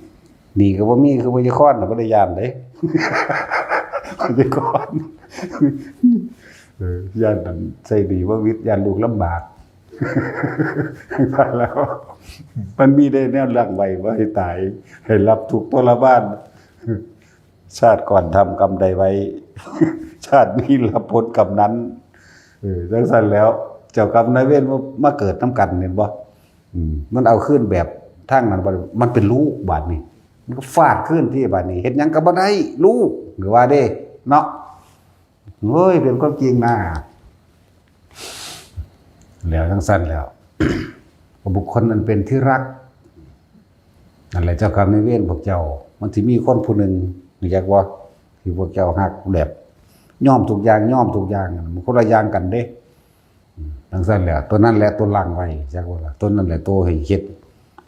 หนี้ก็บ่มี คือพยาคอนน่ะ บ่ได้ย้านเด้ พยาคอน เออ ย้านนั่นใส่หนี้บ่วิด ย้านลูกลำบาก แล้ว มันมีได้แนวหลังไว้บ่ให้ตาย ให้รับทุกข์ทรมาน ชาติก่อนทำกรรมใดไว้ ชาตินี้รับผลกรรมนั้น เออ จังซั่นแล้ว เจ้ากรรมนายเวรมา มาเกิดนำกัน เห็นบ่ อืม มันเอาคืนแบบ ทางนั้นบัดมันเป็นลูกบาดนี้ มันก็ฟาดขึ้นที่บาดนี้ เฮ็ดหยังก็บ่ได้ ลูก หรือว่าเด้ เนาะ เฮ้ย เป็นความจริงนะ แล้วจั่งซั่นแล้ว บุคคลอันเป็นที่รัก นั่นแหละเจ้ากรรมนายเวรพวกเจ้า มันสิมีคนผู้หนึ่ง รู้จักบ่ ที่พวกเจ้าฮักแบบ ยอมทุกอย่าง ยอมทุกอย่าง มันคนละอย่างกันเด้ อืม จั่งซั่นแหละ ตัวนั้นแหละตัวล้างไว้ จักบ่ล่ะ ตัวนั้นแหละตัวให้เฮ็ด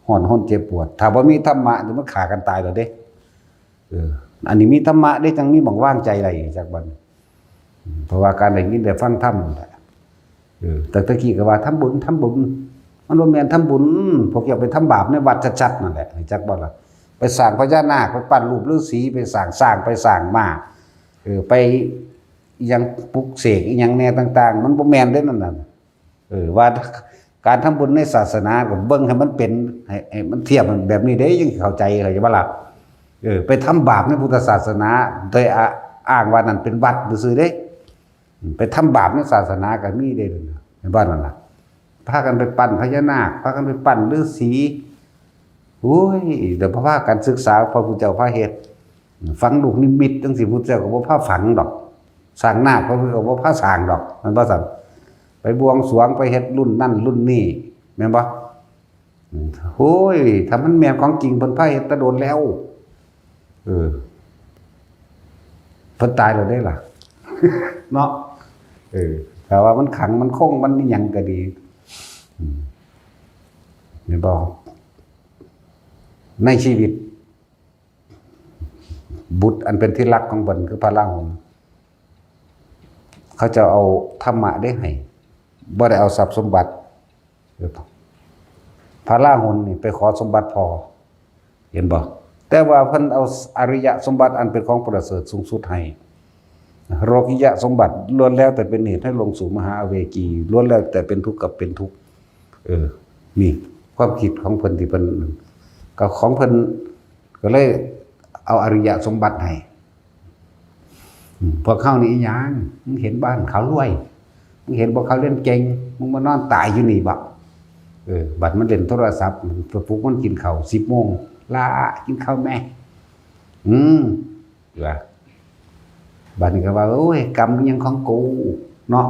ฮ้อน ฮ้อนเจ็บปวด ถ้าบ่มีธรรมะนี่มันฆ่ากันตายแล้วเด้ เออ อันนี้มีธรรมะเด้ จั่งมีหม่องวางใจได้ จักบัด อืม เพราะว่าการได้ยินได้ฟังธรรมนั่นแหละ เออ แต่ตะกี้ก็ว่าทำบุญ ทำบุญ มันบ่แม่นทำบุญ พวกเจ้าไปทำบาปในวัดชัดๆนั่นแหละ รู้จักบ่ล่ะ ไปสร้างพญานาค ไปปั้นรูปฤาษี ไปสร้างช้าง ไปสร้างม้า เออ ไปอิหยังปลุกเสกอิหยังแน่ต่างๆ มันบ่แม่นเด้นั่นน่ะ เออ ว่าการทำบุญในศาสนาก็เบิ่งให้มันเป็น ให้ ให้มันเทียบมันแบบนี้เด้ ยังเข้าใจ เข้าใจบ่ล่ะ เออ ไปทำบาปในพุทธศาสนา โดยอ้างว่านั่นเป็นวัดซื่อๆเด้ อืม ไปทำบาปในศาสนาก็มีเด้ เห็นบ่นั่นน่ะ พากันไปปั้นพญานาค พากันไปปั้นฤาษี โอ้ย เดี๋ยวพากันศึกษาพระพุทธเจ้าพาเฮ็ด ฝังลูกนิมิตจั่งซี้ พุทธเจ้าก็บ่พาฝังดอก สร้างนาค พระพุทธเจ้าก็บ่พาสร้างดอก แม่นบ่ซั่น ไปบวงสรวง ไปเฮ็ดรุ่นนั่นรุ่นนี้ แม่นบ่ อืม โอ้ย ถ้ามันแม่นของจริง เพิ่นพาเฮ็ดแต่โดนแล้ว เออ เพิ่นตายแล้วเด้ล่ะ เนาะ เออ ถ้าว่ามันขัง มันคง มันอิหยังก็ดี อืม แม่นบ่ ในชีวิต บุตรอันเป็นที่รักของเพิ่นคือพระราหุล เขาเจ้าเอาธรรมะเด้ให้ บ่ได้เอาทรัพย์สมบัติ พระราหุลนี่ไปขอสมบัติพ่อ เห็นบ่ แต่ว่าเพิ่นเอาอริยสมบัติอันเป็นของประเสริฐสูงสุดให้ โลกิยสมบัติล้วนแล้วแต่เป็นเหตุให้ลงสู่มหาอเวจี ล้วนแล้วแต่เป็นทุกข์กับเป็นทุกข์ เออ นี่ความคิดของเพิ่นที่เพิ่น ก็ของเพิ่นก็เลยเอาอริยสมบัติให้ อืม พวกเขานี่อีหยัง มึงเห็นบ้านเขารวย มึงเห็นพวกเขาเรียนเก่ง มึงมานอนตายอยู่นี่บ่ เออ บัดมันเล่นโทรศัพท์ มันไปปลุกมันกินข้าว สิบโมง "หล้า กินข้าวแม่" อืม ว่า บัดนี้ก็ว่า "โอ้ย กรรมมันยังของกู เนาะ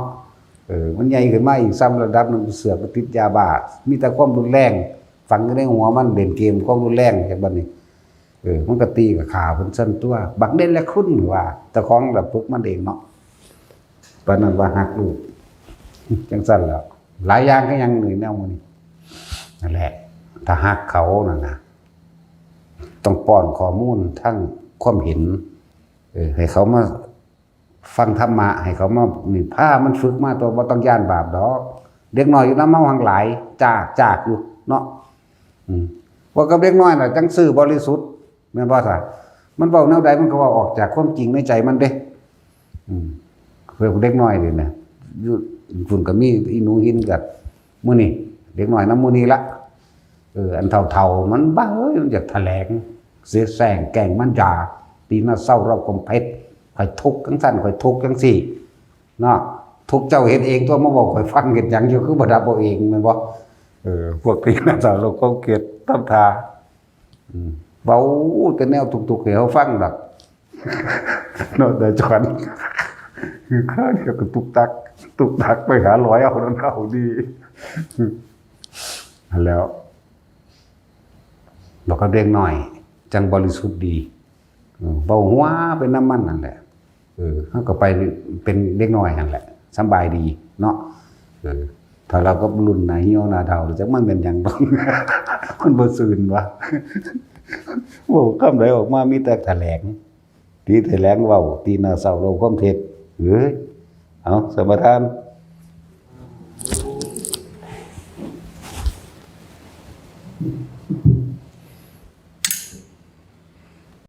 เออ มันใหญ่ขึ้นมาอีกซ้ำระดับหนึ่ง เสือกไปติดยาบ้า มีแต่ความรุนแรง ฝังอยู่ในหัวมัน เล่นเกม ความรุนแรง" เห็นบัดนี้ เออ มันก็ตีกับขาเพิ่นซั่นตัว บักเด่นและคุณว่า เจ้าของละปลุกมันเองเนาะ ปานนั้นว่าฮักลูก จั่งซั่นแหล้ว หลายอย่างก็ยังหนีแนวมื้อนี้ นั่นแหละ ถ้าฮักเขานั่นนะ ต้องป้อนข้อมูลทั้งความเห็น เออ ให้เขามาฟังธรรมะ ให้เขามา นี่ พามันฝึกมาตัว บ่ต้องย้านบาปดอก เด็กน้อยอยู่นำเฮาหั้งหลาย จาก จากอยู่เนาะ อืม ว่ากับเด็กน้อยน่ะ จั่งซื่อบริสุทธิ์ แม่นบ่ซะ มันเว้าแนวใดมันก็เว้าออกจากความจริงในใจมันเด้ อืม เพิ่นเด็กน้อยนี่นะ อยู่ พุ่นก็มีอีหนูหินกับมื้อนี้ เด็กน้อยนำมื้อนี้ละ เออ อันเฒ่าๆมันบ้าเอ้ย มันอยากแถลง เสียแซงแกล้งมันด่า ตีหน้าเศร้าเราคมเพชร ข้อยทุกข์จั่งซั่น ข้อยทุกข์จั่งซี่ เนาะ ทุกข์เจ้าเฮ็ดเองตัว มาบอกข้อยฟังเฮ็ดหยังอยู่ คือบ่ดับเอาเอง แม่นบ่ เออ พวกตีหน้าเศร้าเราคมเพชร ทำท่า อืม เว้าแต่แนวทุกข์ๆให้เฮาฟังดอก เนาะ แต่จอน คือข้าเดียวก็ตุกตัก ตุกตักไปหาร้อยเอานั่นเอาดี หั้นแหล้ว บอกกับเด็กน้อย จั่งบริสุทธิ์ดี เออ เว้าหัวไปนำมันนั่นแหละ เออ เฮาก็ไปเป็นเด็กน้อยหั่นแหละ สำบายดีเนาะ เออ ถ้าเราก็รุ่นหน้าเหี่ยวหน้าเฒ่า จักมันเป็นหยังดอก มันบ่ซื่นวะ เว้าคำใดออกมามีแต่แถลง ตีแถลงเว้า ตีหน้าเศร้าเราคมเพชร เอ้ย เอา สมประทาน